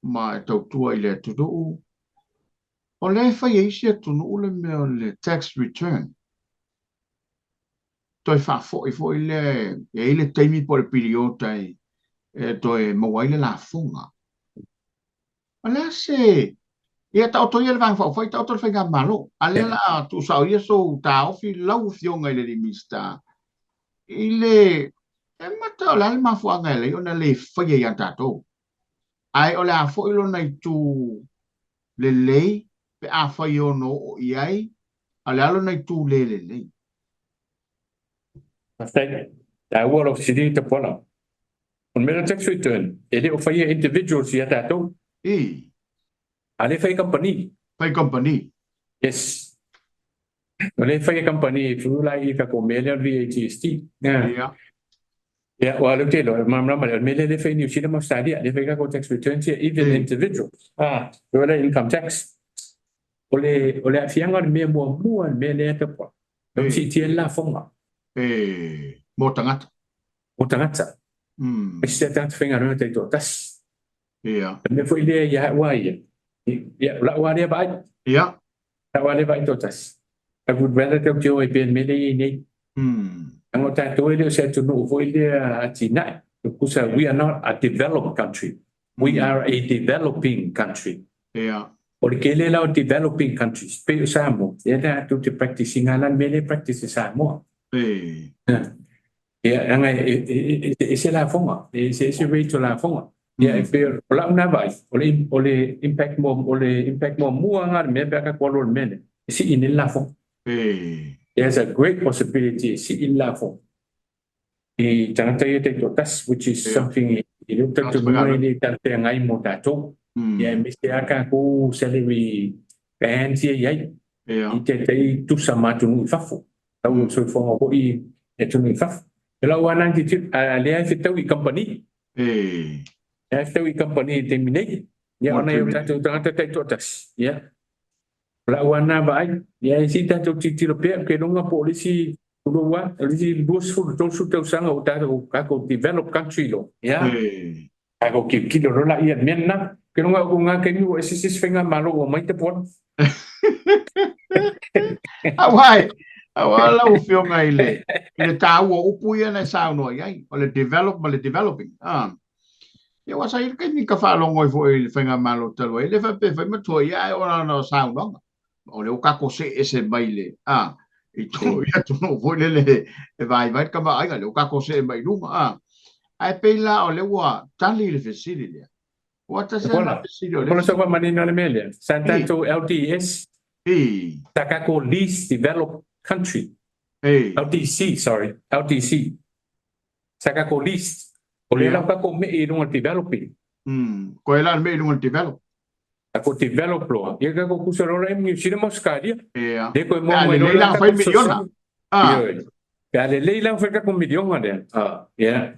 ma e tautua i le atunuu. O lea e fai e isi atunuu le mea o le tax return. Toe faafoi foi lea e i ai le taimi po o le piliota e toe maua ai le lafoga. O le a se. Ia taoto ia le Vaega Faaupufai, taoto le Faigamalo. A lea la a tuusao ia sou taofi lau Afioga i le Minisita i le e mata o le a le mafuaaga e alai ona le faia ia tatou. Ae o le a foi lona itu lelei pe a fai ono oo i ai, a o le a lona itu le lelei? Faafetai. Taua lau fesili, Tapuala. O le mea o le tax return, e le o faia individuals ia tatou. A lea e fai e kamupani. Fai company. Yes. O lea e fai e kamupani through la i tatou mea lea o le VAGST. Yeah. Yeah, well, lea ou te iloa, e malamalama lea, o le mea lea lea e fai i Niu Sila ma Australia, lea e fai tatou tax returns ia, even individuals. Ah, o le income tax. O le aafiaga o le mea muamua, le mea lea Tapuala, o siitia le lafoga. E, mo tagata. Mo tagata. E se tagata faigaluega taitoatasi. O le mea foi lea ia au ia, ia, o lau lava lea vaai. Lau lava lea vaai toatasi. I would rather tatou te o ai pea i le mea lea e i ai nei. Leaga o tatou e le o se atunuu foi lea atinae. Tusa, we are not a developed country. We are a developing country. O le tele la o developing countries, pei o Samoa, lea tatou te practice ina la le mea lea e practice e Samoa. Ia, leaga e ese lafoga, e ese ese rate o lafoga. Ia, e pei o lau na vaai, o le impact muamua lena o le mea pe a tatou alu i le mea lea, e sii nei le lafoga. There's a great possibility e sii le lafoga i tagata ia taitoatasi, which is something e le o talitonuga e le talafeagai mo tatou. Ia aemaise lava tatou salary bands ia e i ai, i taitai tusa ma atunuu i fafo, tau o le soifuaga foi i atunuu i fafo. O lau lava lena tilotilo, a o lea e fetau i kamupani. Lea e fetau i kamupani i le taimi nei. Ia ona o tatou tagata taitoatasi, ia o lau lava lena vaai. Ia e se i tatou tilotilo pea, ou te iloa po o le isi, tulou lava, o le isi 20, 30 tausaga ua tatou develop country loa, ia tatou tilotilo loa laia i le mea lena. Ou te iloa o lena taimi ua ese se isi faigamalo ua omai tapuai. Auai, aua lau Afioga i le taua o upu ia na e saunoa i ai, o le develop ma le developing. Ia aua sa i ai le taimi ka faalogo ai foi i le faigamalo talu ai, e le faapea e fai matua ia, ae o lana saunoaga. O lea ua tatou see ese mai le, i atunuu foi lele e vaivai le tamaoaiga, lea ua tatou see mai i luga. Ae pei la o lea ua tali le fesili lea. Ua tasi lava na fesili o le. Pola, sa faamanino le mea lea. Sa tatou LDS, sa tatou least developed country. LDC, sorry, LDC. Sa tatou least. O lea la ua tatou mei i luga o le developing. Koe la le mei i luga o le develop. Tatou develop loa, ia tatou tusa loa la i Niu Sila ma Ausetalia. Lea toe maua mai loa la tatou miliona. Pe a lelei la fai tatou miliona lea. Ia.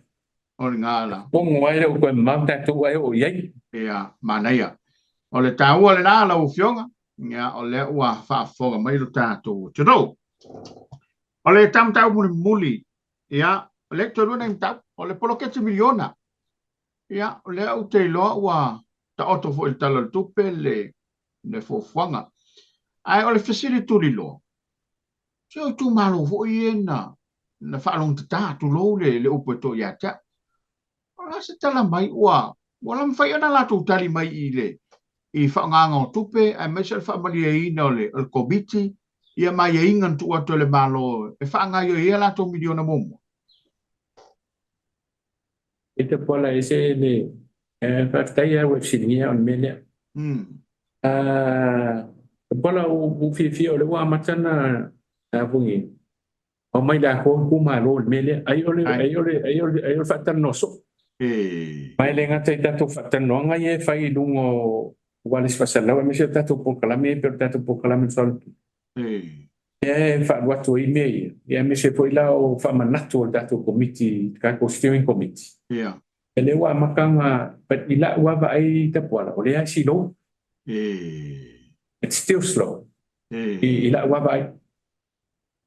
O lena la. Pono ai le o toe mamao tatou ae oo i ai. Ia, manaia. O le taua lena lau Afioga. Ia, o lea ua faafofoga mai lo tatou atunuu. O le mataupu mulimuli, ia, o lea toe lua nai mataupu, o le poloketi miliona. Ia, o lea ou te iloa ua taoto foi i le Tala o le Tupe le fuafuaga. Ae o le fesili tuliloa, se o itumalo foi ia na faalogotatā, tulou le upu e to ia te au. O le a se tala mai ua la mafai ona latou tali mai i le i faaaogaga o tupe aemaise o le faamalieina o le Komiti ia ma aiaiga na tuu atu e le Malo e faagaoioi ai a latou miliona muamua? E te pola e se le faafetai lava ua e fesiligia o le mea lea. Pola ua fiafia o lea ua amata ona aumai le atoa itumalo i le mea lea. Ai o le ai o le ai o le ai o le faatalanoa soo. Ma e le gata i tatou faatalanoaga ia e fai i luga o ualesi faasalalau aemaise o tatou polokalame ia pei o le tatou polokalame lea e faalu atu ai mea ia, ia aemaise foi la o faamanatu o le tatou Komiti, le tatou Steering Committee. Ia lea ua amata ona, but i lau lava vaai Tapuala, o lea e slow. It's still slow. I lau lava vaai.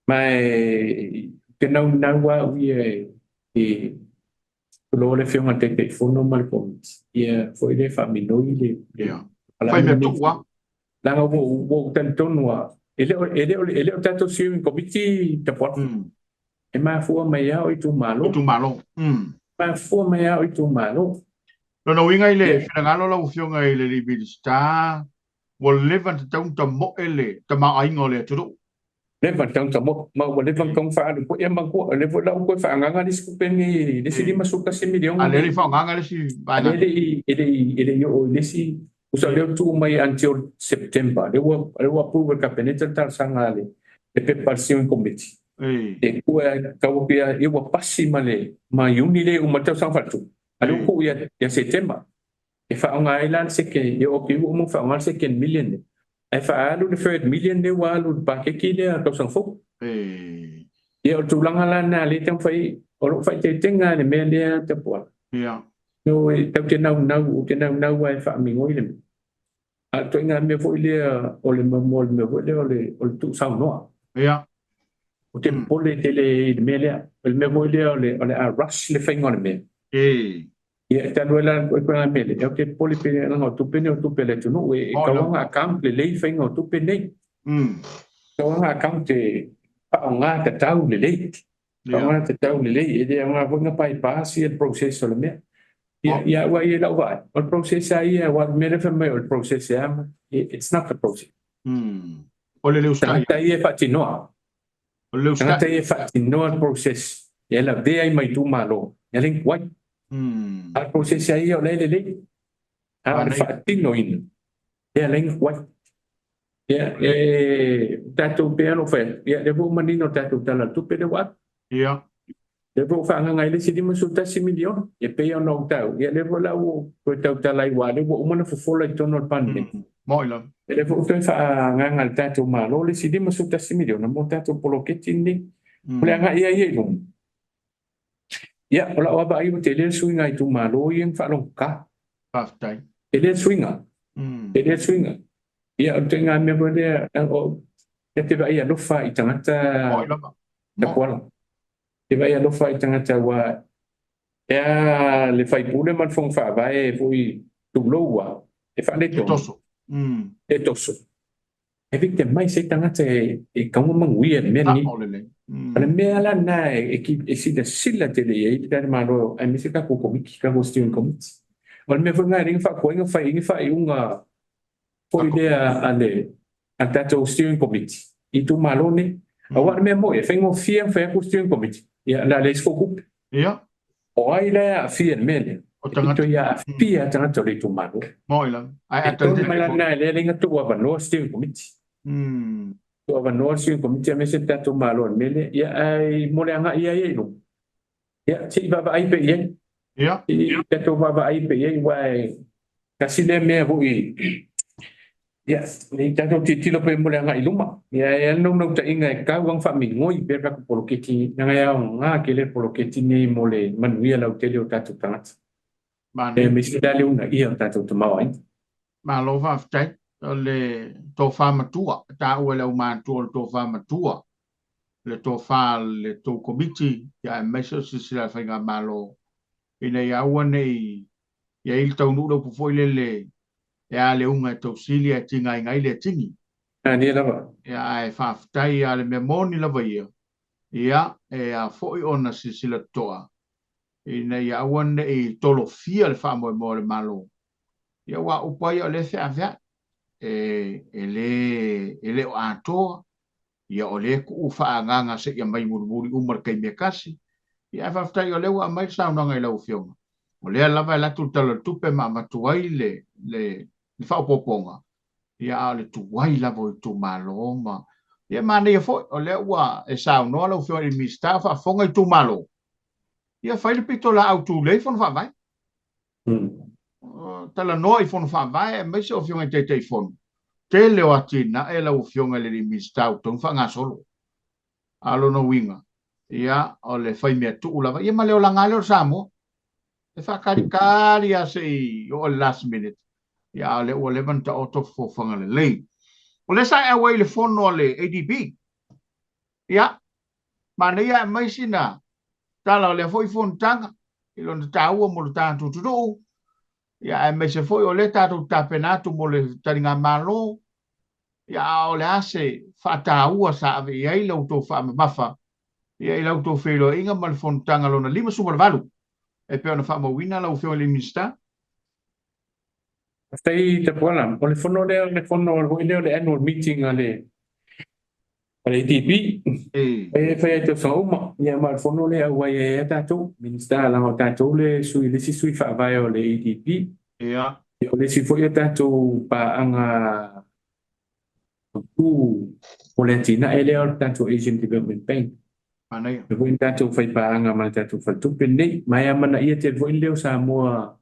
Ma e ou te naunau lava au ia i tulou le Afioga i le Taitaifono ma le Komiti, ia foi lea faaminoi le Fai mea tuu lava. Leaga ua ou talitonu lava, e le o tatou Steering Committee Tapuala. E mafua mai lava o itumalo. Itumalo. Mafua mai lava o itumalo. Lona uiga i le finagalo lau Afioga i le Minisita, ua leva ona tatau ona tamoe le tamaoaiga o le atunuu. Leva ona tatau ona tamoe, ma ua leva ona tatau ona faaalu foi. Ia manatua, o lea foi la ua toe faaagaaga le isi tupe lenei, le isi $51 miliona. A lea e le i faaaogaina le isi vaega. A lea e le i oo i le isi, tusa o lea ua tuu mai until September, lea ua approve e le Kapeneta le talosaga a le pepa a le Steering Committee. E tuu e tau atu ia ua pasi ma le ma Iuni lea e uma ai le tausaga faaletupe, a lea ua tuu ia Setema. E faaaoga ai la le second, ia ok ua uma ona faaaoga le second million lea, ae faaalu le third million lea ua alu i le paketi lea a le tausaga fou. Ia o le tulaga la lena lea e taumafai, o lou faaeteetega i le mea lea Tapuala. Ioe, tatou te naunau, ou te naunau lava e faamigoi le mea. A o le ituaiga mea foi lea o le o le mea foi lea o le tuusaunoa. Ou te popole tele i le mea lea. O le mea foi lea o le a rush le faiga o le mea. Ia, e talu ai la le ituaiga mea lea, ou te popole pele leaga o tupe nei o tupe a le atunuu. E tatau lava ona account lelei le faiga o tupe nei. E tatau lava ona account e faaaoga tatau lelei. Faaaoga tatau lelei. E le aoga foi ona bypass ia le process o le mea. Ia, ia au lava ia i lau vaai, o le process lava ia, aua o le mea lea fai mai o le process e a, it's not the process. O le le usitai. Tagata ia e faatinoa. O le usitai. Tagata ia e faatinoa le process, e lavea ai ma itumalo, e le tuai. A o le process lava ia o la e lelei. A o le faatinoina, lea la e tuai. Ia, e tatou pei lava ona ou fai atu, ia lea foi ua manino le tatou Tala o le Tupe lea ua ave. Lea foi ua faaagaaga ai le isi $51 miliona. E pei ona ou taua, ia lea foi la ua ou toe tautala ai aua o lea ua uma ona fofola i totonu o le Palemene. Moi lava. Lea foi ua toe faaagaaga e le tatou Malo le isi $51 miliona mo le tatou poloketi lenei. O le agai ai ia i luma. Ia, o lau vaavaai ua tele le suiga i itumalo ia na faalogogata. Faafetai. Tele le suiga. Tele le suiga. Ia, o le ituaiga mea foi lea, e te vaai alofa i tagata. Moi lava. Tapuala. E te vaai alofa i tagata aua e a le faipule ma le fono faavae foi tulou lava, e faaletonu. E toso. E victim mai se tagata e tatau ona manuia i le mea lenei. O le mea la lena e silasila tele i ai le tatou Malo aemaise tatou Komiti, tatou Steering Committee. O le mea foi lena e ala ai ona faatuai ona fai ai ni faaiuga foi lea a le tatou Steering Committee i itumalo nei. Aua o le mea moni, e faigofie ona fai atu le Steering Committee, ia o le a leai se tupe. O ai la e aafia i le mea lea? O tagata. E pito i aafia lava tagata o le itumalo. Moi lava. Ae E tonu mai la lena e lea na tuu avanoa Steering Committee. Tuu avanoa Steering Committee aemaise le tatou Malo i le mea lea. Ia ae mo le agai ai i luma, ia se i vaavaai pea i ai. Se i tatou vaavaai pea i ai aua e tasi lea mea foi ia ne i tatou tilotilo pea mo le agai i luma. Ia e i ai lava le naunautaiga e tatau ona faamigoi pea le tatou poloketi leaga e aoga tele le poloketi lenei mo le manuia lautele o tatou tagata. Aemaise la le uunaia o le tatou tamaoaiga. Malo faafetai. O le tofa matua, e taua e le aumatutua o le tofa matua, le tofa a le tou Komiti, aemaise o silasila a le Faigamalo ina ia aua ne i i ai le taunuu le upu foi lele e a le uga e tausili ae tigaina ai le atigi. Manaia lava. Ia, ae faafetai lava le mea moni lava ia, ia, e a foi ona silasila totoa ina ia aua ne i tolofia le faamoemoe o le Malo. Ia, aua o upu lava ia o lea e feaveai, e le o atoa, ia o lea e tuu faaagaaga seia mai mulimuli uma i le taimi e tasi. Ia, ae faafetai o lea ua aumai le saunoaga i lau Afioga, o lea lava e alu atu le Tala o le Tupe ma avatu ai le faaopoopoga, ia, a o le tuai lava o itumalo ma... Ia, manaia foi, o lea ua e saunoa lau Afioga i le Minisita o faafofoga itumalo, ia fai le pitolaau tulei fono faavae. Talanoa i fono faavae aemaise o Afioga i Taitaifono. Tele o atinae lau Afioga i le Minisita ua tatau ona faagasolo. A o lona uiga, ia, o le faimea tuu lava, ia ma le olaga lava lea o le Samoa. E faatalikali lava se i oo i le last minute, ia, a o lea ua leva ona taoto fofofaga lelei. O lea sa e auai i le fono a le ADB. Ia, manaia aumai sina tala o lea foi fonotaga i lona taua mo le tatou atunuu, ia, aemaise foi o lea tatou tapena atu mo le taligamalo, ia, a o le a se faataua sa ave i ai la outou faamamafa, ia, i la outou feiloaiga ma le fonotaga lona 58 e pei ona faamauina lau Afioga i le Minisita. Faafetai Tapuala. O le fono lea o le fono foi lea o le annual meeting a le ADB. E fai ai tausaga uma. Ia ma o le fono lea e auai ai lava tatou Minisita leaga o tatou le sui le isi sui faavae o le ADB. Ia, o le isi foi o tatou paaga autu o le atinae lea o le tatou Asian Development Bank. Manaia. E foi tatou fai paaga ma le tatou faletupe lenei. Ma e amanaia tele foi le leo o Samoa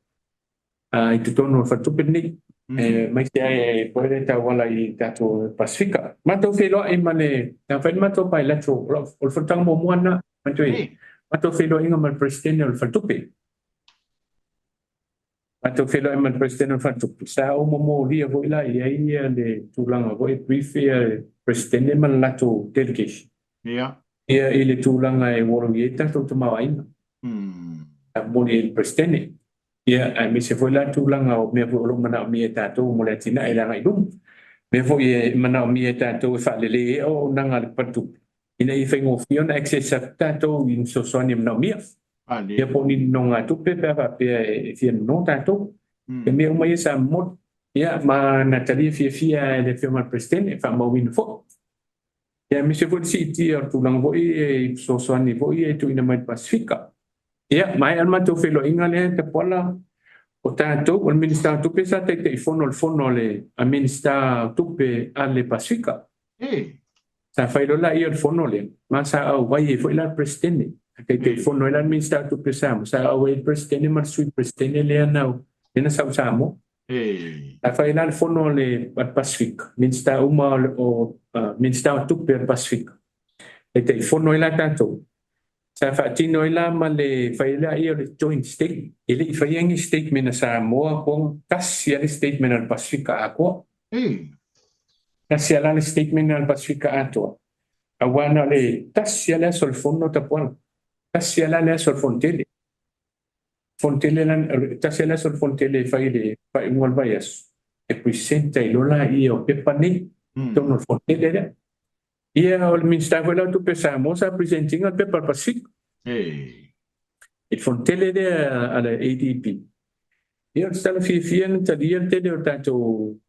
i totonu o le faletupe lenei. Aemaise ai foi le tauala i tatou Pasefika. Matou feiloai ma le, na fai le matou bilateral, o le fonotaga muamua lena, matou feiloaiga ma le Peresetene o le faletupe. Matou feiloai ma le Peresetene o le faletupe, sa ou momolia foi la i ai le tulaga foi e brief le Peresetene ma le latou delegation. Ia i le tulaga e uologi ai tatou tamaoaiga. Sa momoli ai i le Peresetene. Ia, aemaise foi la tulaga o mea foi o lo o manaomia e tatou mo le atinae i le agai i luma. Mea foi e manaomia e tatou e faalelei ai auaunaga a le faletupe, ina ia faigofie ona access atu tatou i ni fesoasoani e manaomia. Ia po o ni nonogatupe pe a faapea e fia nono tatou. E mea uma ia sa momoli. Ia, ma na talia fiafia e le Afioga i le Peresetene, e faamauina foi. Ia, aemaise foi le siitia o le tulaga foi i fesoasoani foi e tuuina mai i le Pasefika. Ia, maea le matou feiloaiga lea Tapuala, O tatou, o le Minisita o Tupe sa Taitaifono i le Fono a le Minisita o Tupe a le Pasefika. Sa fai loa laia o le fono lea, ma sa auai ai foi la le Peresetene. Sa Taitaifono ai la le Minisita o Tupe a Samoa, sa auai ai le Peresetene ma le Sui Peresetene lea na sau i Samoa. Sa fai la le fono a le Pasefika, Minisita uma o Minisita o Tupe a le Pasefika, Taitaifono ai la tatou. Sa faatino ai la ma le fai ai laia o le joint statement. E le i faia ni statement a Samoa po tasi lava le statement a le Pasefika atoa. Tasi lava la le statement a le Pasefika atoa, aua na o le tasi lava le aso o le fono Tapuala. Tasi lava la le aso o le fono tele. Fono tele la, tasi lava le aso o le fono tele e fai i le faaiuga o le vaiaso, e present ai loa laia o pepa nei i totonu o le fono tele lea. Ia, o le Minisita foi la o Tupe a Samoa sa present ina le pepa a le Pasefika i le fono tele lea a le ADB. Ia, o le tala fiafia na talia le tele o tatou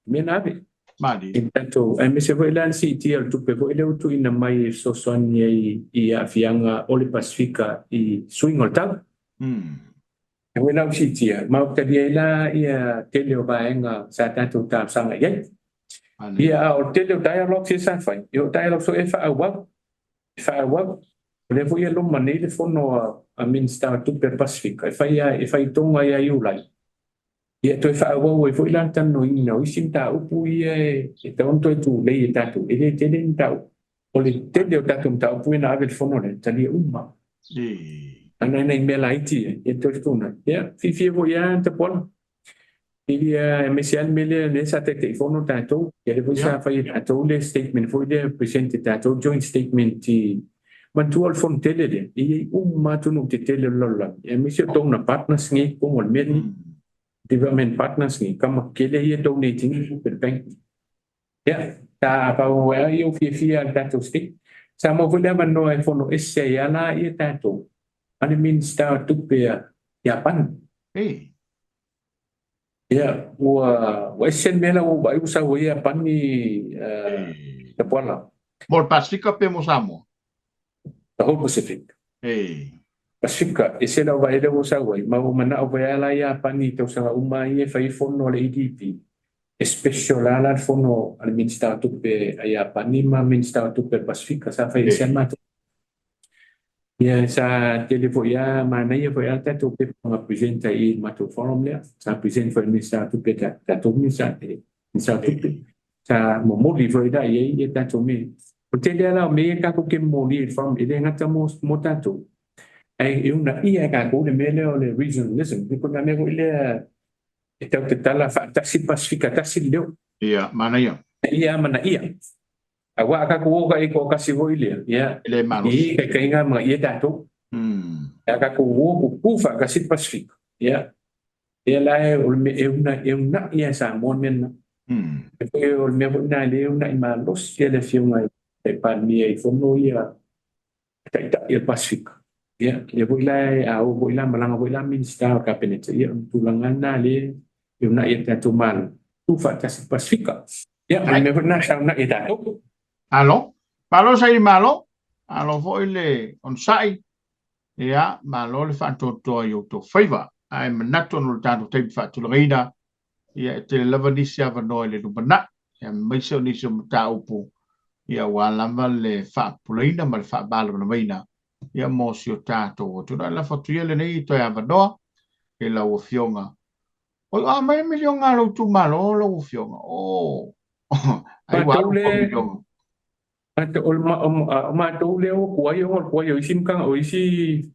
mea na ave. I le tatou, aemaise foi la le siitia o le tupe foi lea ua tuuina mai e fesoasoani ai i aafiaga o le Pasefika i suiga o le tau. E foi la ua siitia, ma ua talia ai la ia tele o vaega sa tatou talosaga i ai. Ia, a o le tele o dialogues ia sa fai, ia o dialogues foi e faaauau, e faaauau. O lea foi e loma nei le fono a Minisita o Tupe a le Pasefika e fai e fai i Toga ia Iulai. Ia toe faaauau ai foi la le talanoaina o isi mataupu ia e tatau ona toe tulei e tatou, e le tele ni mataupu. O le tele o tatou mataupu ia na ave i le fono lea, talia uma. A na o nai mea laiti ia, ia toe fetuunai. Ia, fiafia foi lava Tapuala. Ia, aemaise lava le mea lea, lea sa Taitaifono tatou. Ia, lea foi sa fai e tatou le statement foi lea, present e tatou joint statement i manatua o le fono tele lea, e i ai uma atunuu tetele o le lalolagi, aemaise o donor partners nei i totonu o le mea lenei. Development partners nei, tama tetele ia e donate ina tupe i le bank. Ia, sa faaauau ai lava ou fiafia i le tatou state. Sa maua foi le avanoa e fono ese ai lava la tatou ma le Minisita o Tupe a Iapani. Ia, ua ese le mea la ua ou vaai ua sau ai Iapani, Tapuala. Mo le Pasefika pe mo Samoa? The whole Pacific. Pasefika, ese lau vaai lea ua sau ai, ma ua manao foi lava la Iapani i tausaga uma ia e fai ai fono a le ADB, e special lava la le fono a le Minisita o Tupe a Iapani ma Minisita o Tupe a le Pasefika, sa fai ese lava matou. Ia, sa tele foi lava, manaia foi lava le tatou pepa na present ai i le matou forum lea. Sa present foi e le Minisita o Tupe, tatou Minisita, Minisita o Tupe. Sa momoli foi la i ai ia tatou mea. O le tele lava la o mea ia tatou te momolia i le forum, e le gata mo tatou, ae e uunaia e tatou le mea lea o le regionalism. Le ituaiga mea foi lea e tau tatala faatasi le Pasefika, tasi le leo. Ia, manaia. Ia amanaia. Aua a tatou o i toatasi foi lea, ia, E le malosi. I taitaiga amanaia tatou. A tatou o tutu faatasi le Pasefika, ia, ia la e o le mea e uunai lava e Samoa le mea lena. E pei o le mea foi lena lea e uunai malosi le Afioga i le Palemia i fono ia Taitai o le Pasefika. Ia, lea foi la a o foi la malaga foi la Minisita o le Kapeneta, ia o le tulaga lena lea e uunai e le tatou Malo, tu faatasi le Pasefika. Ia, o le mea foi lena sa uunai e tatou. Malo. Malo saili malo. Malo foi le onosai. Ia, malo le faatoatoa i outou faiva. Ae manatu ona o le tatou taimi faatulagaina, ia e tele lava nisi avanoa i le lumanai, aemaise o nisi o mataupu, ia aua lava le faapupulaina ma le faamalamalamaina ia mo si o tatou atunuu. Ae lafo atu ia lenei toe avanoa i lau Afioga. Oi, o a mai le miliona a lou itumalo lau Afioga? O, ai ua Matou alu le ua miliona. O matou lea ua tuai ona o le tuai o isi matagaluega,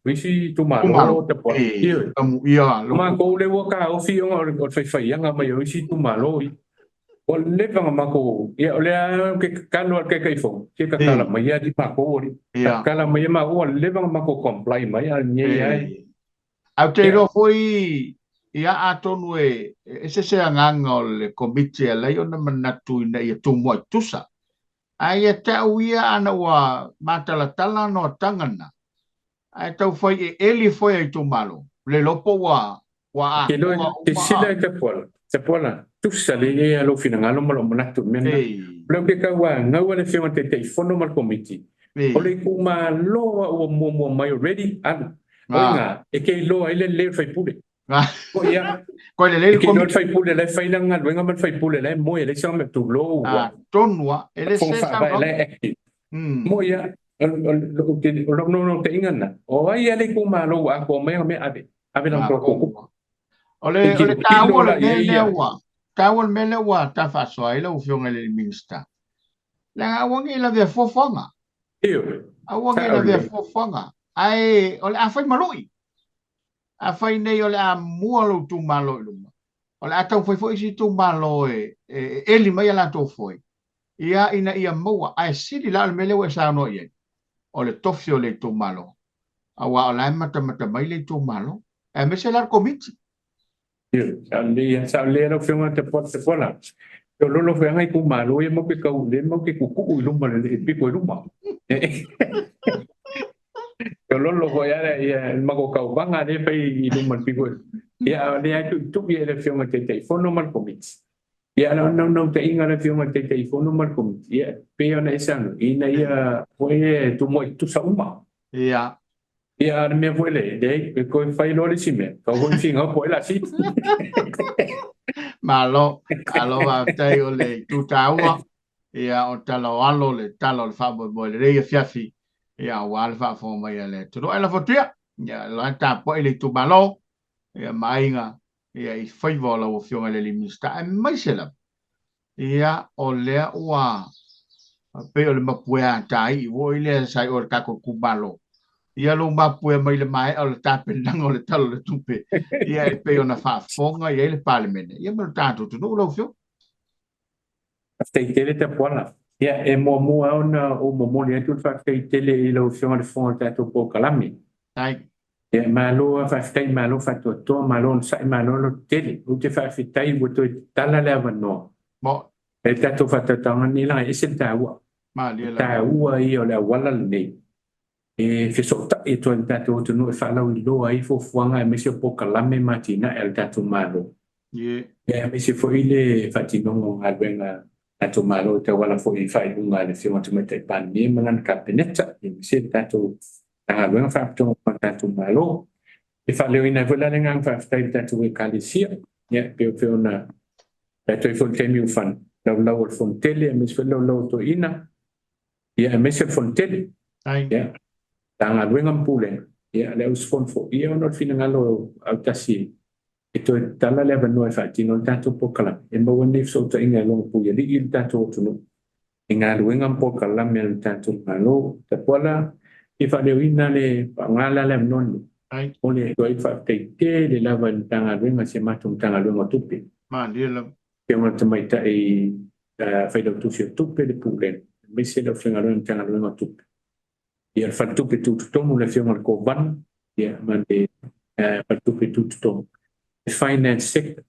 o isi itumalo Itumalo. Tapuala. E, tamu ia O lou matou lea ua taofi ona o le faifaiaga mai o isi itumalo ia. Ua leva ona matou, ia o lea ou te tatalo lava i le Taitaifono, se tatala mai alii matou alii. Tatala mai matou ua leva ona matou comply mai a o lenei lava e. Ae ou te iloa foi, ia, atonu e ese se agaga o le Komiti e ala ai ona manatu ina ia tumuai tusa. Ae ia te au ia ana ua matalatala noataga na, ae taufai eeli foi a itumalo, le iloa po ua ua Ke loa atoa te uma sila a. e Tapuala, Tapuala, tusa lelei lava lou finagalo ma lou manatu i le mea lena. O lea ou te tauanau le Afioga i le Taitaifono ma le Komiti, o le itumalo lava ua muamua mai already alu. O i ina e te iloa ai le lelei o le sui usufono. Ia. Koe lelei E le ke iloa le Komiti. sui usufono la e fai lana galuega ma le sui usufono la e moe, e leai se mea tulou ua. Atonu lava, e le Fofoga se Faavae la saunoaga. e active. Moi lava, o lou naunautaiga lena, o ai lava le itumalo ua atoa mai ana mea ave, ave lana Atonu tupu. lava. O E le, o le tilotilo taua o le la i mea ai lea ia. ua taua le mea lea ua ta faasoa ai lau Afioga i le Minisita. Leaga aua ne i lavea fuafuaga. Ioe, Aua ne i sao lavea lelei. fuafuaga. Ae o le a fai ma lui. Afai nei o le a mua lou itumalo i luma, o le a taumafai foi isi itumalo e eli mai a latou foe, ia, ina ia maua. Ae sili la o le mea lea ua e saunoa i ai, o le tofi o le itumalo, aua o la e matamata mai le itumalo, aemaise la le Komiti. Ioe, sao lelei lava, sao lelei lava lau Afioga Tapuala. Feoloolo foi lava itumalo ia matou te tau, lea matou te tutuu i luma i le pito i luma. Feoloolo foi lava ia le matou tauvaga lea e fai i luma i le pito i luma. Ia, a o lea lava e tuitui ai le Afioga i le Taitaifono ma le Komiti. Ia, o le naunautaiga o le Afioga i le Taitaifono ma le Komiti, ia, e pei ona e saunoa, ina ia foi e tumuai tutusa uma. Ia. Ia, a o le mea foi lea, leai, e toe fai loa le isi mea, tau foi finau po o ai la sili. Malo, malo faafetai o le itu taua, ia o tala o alo le tala o le faamoemoe lenei afiafi, ia aua le faafofoga mai a le atunuu. Ae lafo atu ia, ia la tapuai le itumalo, ia ma aiga, ia i faiva o lau Afioga i le alii Minisita, aemaise lava, ia o lea ua pei o le mapuea ataii foi lea sa i o le tatou itumalo, ia lou mapuea mai le maea o le tapenaga o le Tala o le Tupe, ia e pei ona faafofoga i ai le Palemene, ia ma le tatou atunuu lau Afioga. Faafetai tele Tapuala. Ia, e muamua lava ona ou momoli atu le faafetai tele i lau Afioga i le Fofoga o le tatou polokalame. Ai. Ia, malo lava faafetai, malo faatoatoa, malo onosai, malo lototele. Ou te faafetai ua toe tatala le avanoa. Mo. E le tatou faatautaga lenei leaga e ese le taua. Malie lava. Taua ia o le auala lenei e fesootai atu ai i le tatou atunuu e faalauiloa ai fuafuaga aemaise o polokalame ma atinae a le tatou Malo. Ie. Ia, aemaise foi le faatinoga o galuega a le tatou Malo e tauala foi i faaiuga a le Afioga i le Tamaitai Palemia ma lana Kapeneta, aemaise le tatou Matagaluega Faapitoa a le tatou Malo. E faaleoina ai foi la le agaga faafetai i le tatou Ekalesia, ia, e pei ona tatou i ai foi i le taimi ua fano, laulau o le Fonotele, aemaise foi le laulau o Toeaina, ia, aemaise le Fonotele. Ai. Ia, Matagaluega ma Pulega, ia, le auusufono foi, ia, ona o le finagalo autasi e toe tatala le avanoa e faatino le tatou polokalame, e maua nei fesootaiga e logopuialii i le tatou atunuu i galuega ma polokalame a le tatou Malo. Tapuala, e faaleoina le faaaoga la le avanoa lenei, Ai. o le atu ai le faafetai tele lava i le Matagaluega, si a matou Matagaluega o Tupe. Malie lava. Afioga i le Tamaitai Failautusi o Tupe, le Pulega, aemaise le aufaigaluega Matagaluega o Tupe. Ia, le Faletupe Tutotonu, le Afioga i le Kovana, ia, ma le Faletupe Tutotonu, le Finance Sector,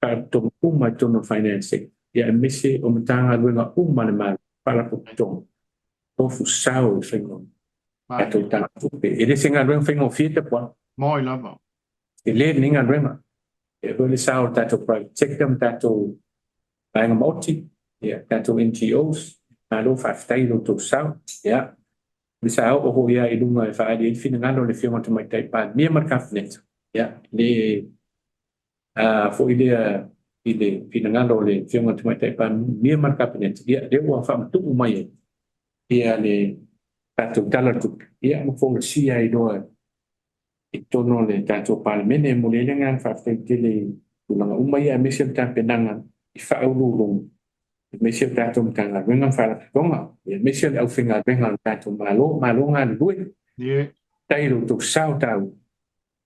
faalapotopotoga uma i totonu o le Finance Sector, ia, aemaise o Matagaluega uma a le Malo, faalapotopotoga, tofu sao i le faiga o tatou Malie. Tala Tupe. E le se galuega faigofie Tapuala. Moi lava. E le lenei galuega. E foi le sao o le tatou private sector ma tatou vaega maoti, ia, tatou NGOs, malo faafetai i lo outou sao. Ia, o le sa oo foi lava i luga e faaali ai le finagalo o le Afioga i le Tamaitai Palemia ma le Kapeneta. Ia, le foi lea i le finagalo o le Afioga i le Tamaitai Palemia ma le Kapeneta, ia, lea ua faamatuu mai ai ia le tatou Tala o le Tupe, ia, ma folasia ai loa i totonu o le tatou Palemene. E momoli ai le agaga faafetai tele i tulaga uma ia, aemaise o le tapenaga i faauluuluga, aemaise o tatou Matagaluega ma Faalapotopotoga, aemaise o le aufaigaluega a le tatou Malo. Malo galulue, Ie. faafetai i lo outou sao taua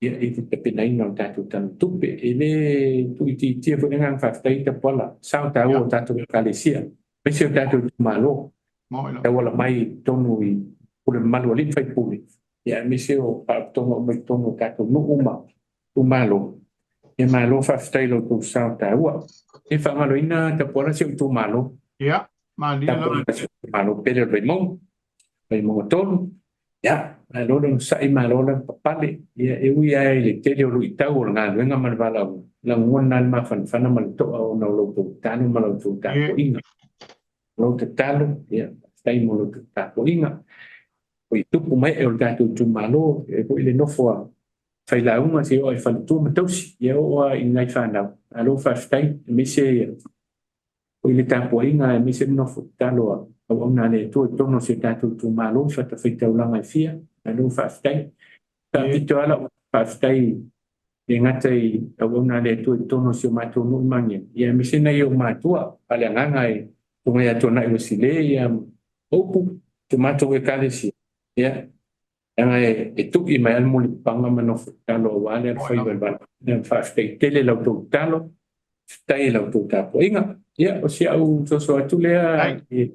ia i le tapenaina o le tatou Tala o le Tupe. E le tuuitiitia foi le agaga faafetai Tapuala, sao taua o tatou Ekalesia, aemaise o tatou itumalo, Moi lava. tauala mai i totonu i pule mamalu a alii ma faipule, ia, aemaise o faalapotopotoga uma i totonu o tatou nuu ma itumalo. Ia, malo faafetai i lo outou sao taua. E faamaloina Tapuala si ou itumalo. Ia, malie lava. Tapuala si ou itumalo pele o le Vaimauga, Vaimauga 3. Ia, malo le onosai, malo le papale. Ia, e ui lava i le tele o luitau o le galuega ma le valaauina, lagona lava le mafanafana ma le toa ona o lo outou tatalo ma la outou tapuaiga. O lou tatalo, ia, faafetai mo la outou tapuaiga. O i tupu mae o le tatou itumalo, e foi le nofo a Failauga seia oo i faletua ma tausi, ia oo lava i nai fanau. Malo faafetai, aemaise foi le tapuaiga aemaise le nofo tatalo a auauna a le Atua i totonu o si o tatou itumalo i fatafaitaulaga e fia. Malo faafetai. Faapito lava lau faafetai e le gata i auauna a le Atua i totonu o si o matou nuu i Magiagi, ia aemaise nai ou matua faaleagaga e Susuga ia Tuanai Uesile ia ma Upu, si o matou Ekalesia, ia leaga e tui mai lava le mulipapaga ma nofo tatalo aua le alofaiva i le valaauina. Faafetai tele i la outou tatalo, faafetai i la outou tapuaiga. Ia, o si au soso atu lea, e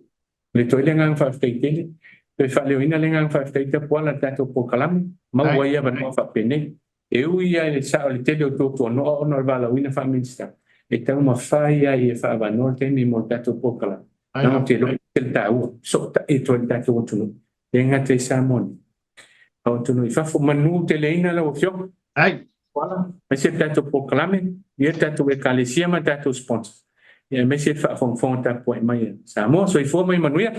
momoli atu ai le agaga faafetai tele, toe faaleoina le agaga faafetai Tapuala i le tatou polokalame, maua ai avanoa faapenei. E ui lava i le sao i le tele o tuatuanoa ona o le valaauina faa-Minisita, e taumafai lava ia faaavanoa le taimi mo le tatou polokalame, leaga ou te iloa e ese le taua, fesootai atu ai le tatou atunuu, e le gata i Samoa nei, a o atunuu i fafo. Manu teleina lau Afioga, aemaise le tatou polokalame, ia le tatou Ekalesia ma tatou sponsors, aemaise le faafogafoga tapuai mai a Samoa. Soifua ma ia manuia.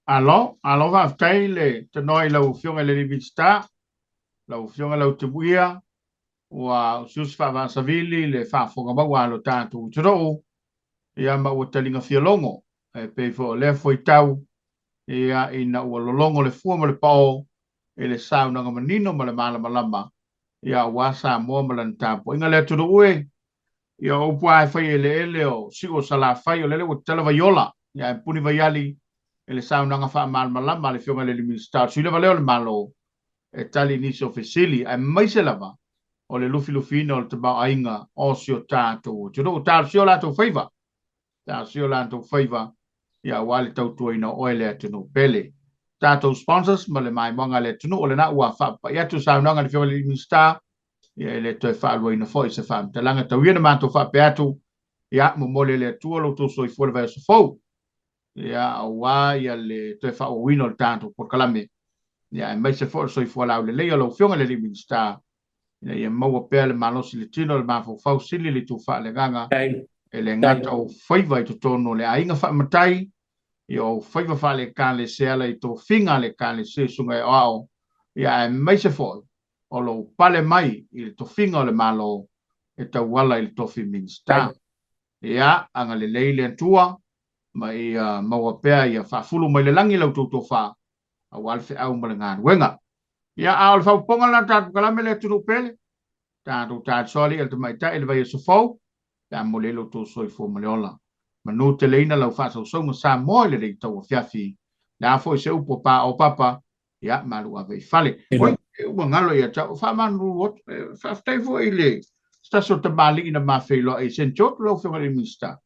Malo, malo faafetai le tanoa i lau Afioga i le alii Minisita, lau Afioga Lautimuia, ua usiusi faavaasavili le faafofoga maua a lo tatou atunuu, ia ma ua taliga fialogo, e pei foi o lea fuaitau, ia ina ua lologo le fua ma le paō i le saunoaga manino ma le malamalama, ia aua Samoa ma lana tapuaiga. Le atunuu e, ia o upu lava e fai eleele o siu o Salafai, o lele ua tatala vaiola, ia ae puni vaiali i le saunoaga faamalamalama a le Afioga i le alii Minisita o le sui lava lea o le Malo e tali i nisi o fesili, aemaise lava o le lufilufiina o le tamaoaiga o si o tatou atunuu. Talosia o latou faiva, talosia o latou faiva, ia aua le tautuaina o oe le atunuu pele. Tatou sponsors ma le maimoaga a le atunuu, o lena ua faapapai atu saunoaga a le Afioga i le Minisita, ia e le toe faaluaina foi se faamatalaga. Tau ia na matou faapea atu, ia momoli e le Atua lo outou soifua i le vaiaso fou, ia aua ia le toe faaauauina o le tatou polokalame, ia aemaise foi o le soifua laulelei o lau Afioga i le alii Minisita, ina ia maua pea le malosi i le tino, le mafaufau sili le itu faaleagaga, e le gata o faiva i totonu o le aiga faamatai, ia o faiva faale-Ekalesia e ala i tofiga a le Ekalesia i susuga i aoao, ia aemaise foi o lou pale mai i le tofiga o le Malo e tauala i le tofi Minisita. Ia, agalelei le Atua ma ia maua pea ia faafulu mai le lagi la outou tofa aua le feau ma le galuega. Ia, a o le faaopoopoga lena o le tatou kalame le atunuu pele, tatou talisoa alii a le tamaitai i le vaiaso fou, pe a momoli ai lo outou soifua ma le ola. Manu teleina lau faasausauga Samoa i lenei tauafiafi. Le a foi se upu a paopapa, ia, malu ave i fale. Oi, ua galo ia te au, faamalulu atu, faafetai foi i le se tasi o tamalii na ma feiloai i St. George, lau Afioga i le Minisita.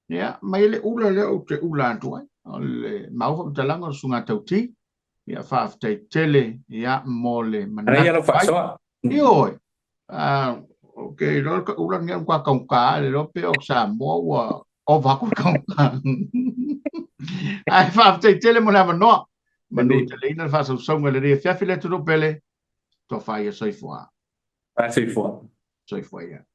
Ia, mai le ula lea ou te ula atu ai, o le maua faamatalaga o le Susuga Tauti. Ia, faafetai tele, ia, mo le manatu. Lau faasoa. Ioe. Ok, iloa le ula lenei ua taugata, le iloa pe o Samoa ua ova atu le taugata. Ae faafetai tele mo le avanoa. Manu teleina le faasausauga i lenei afiafi le atunuu pele. Tofa ia soifua. Soifua. Soifua ia.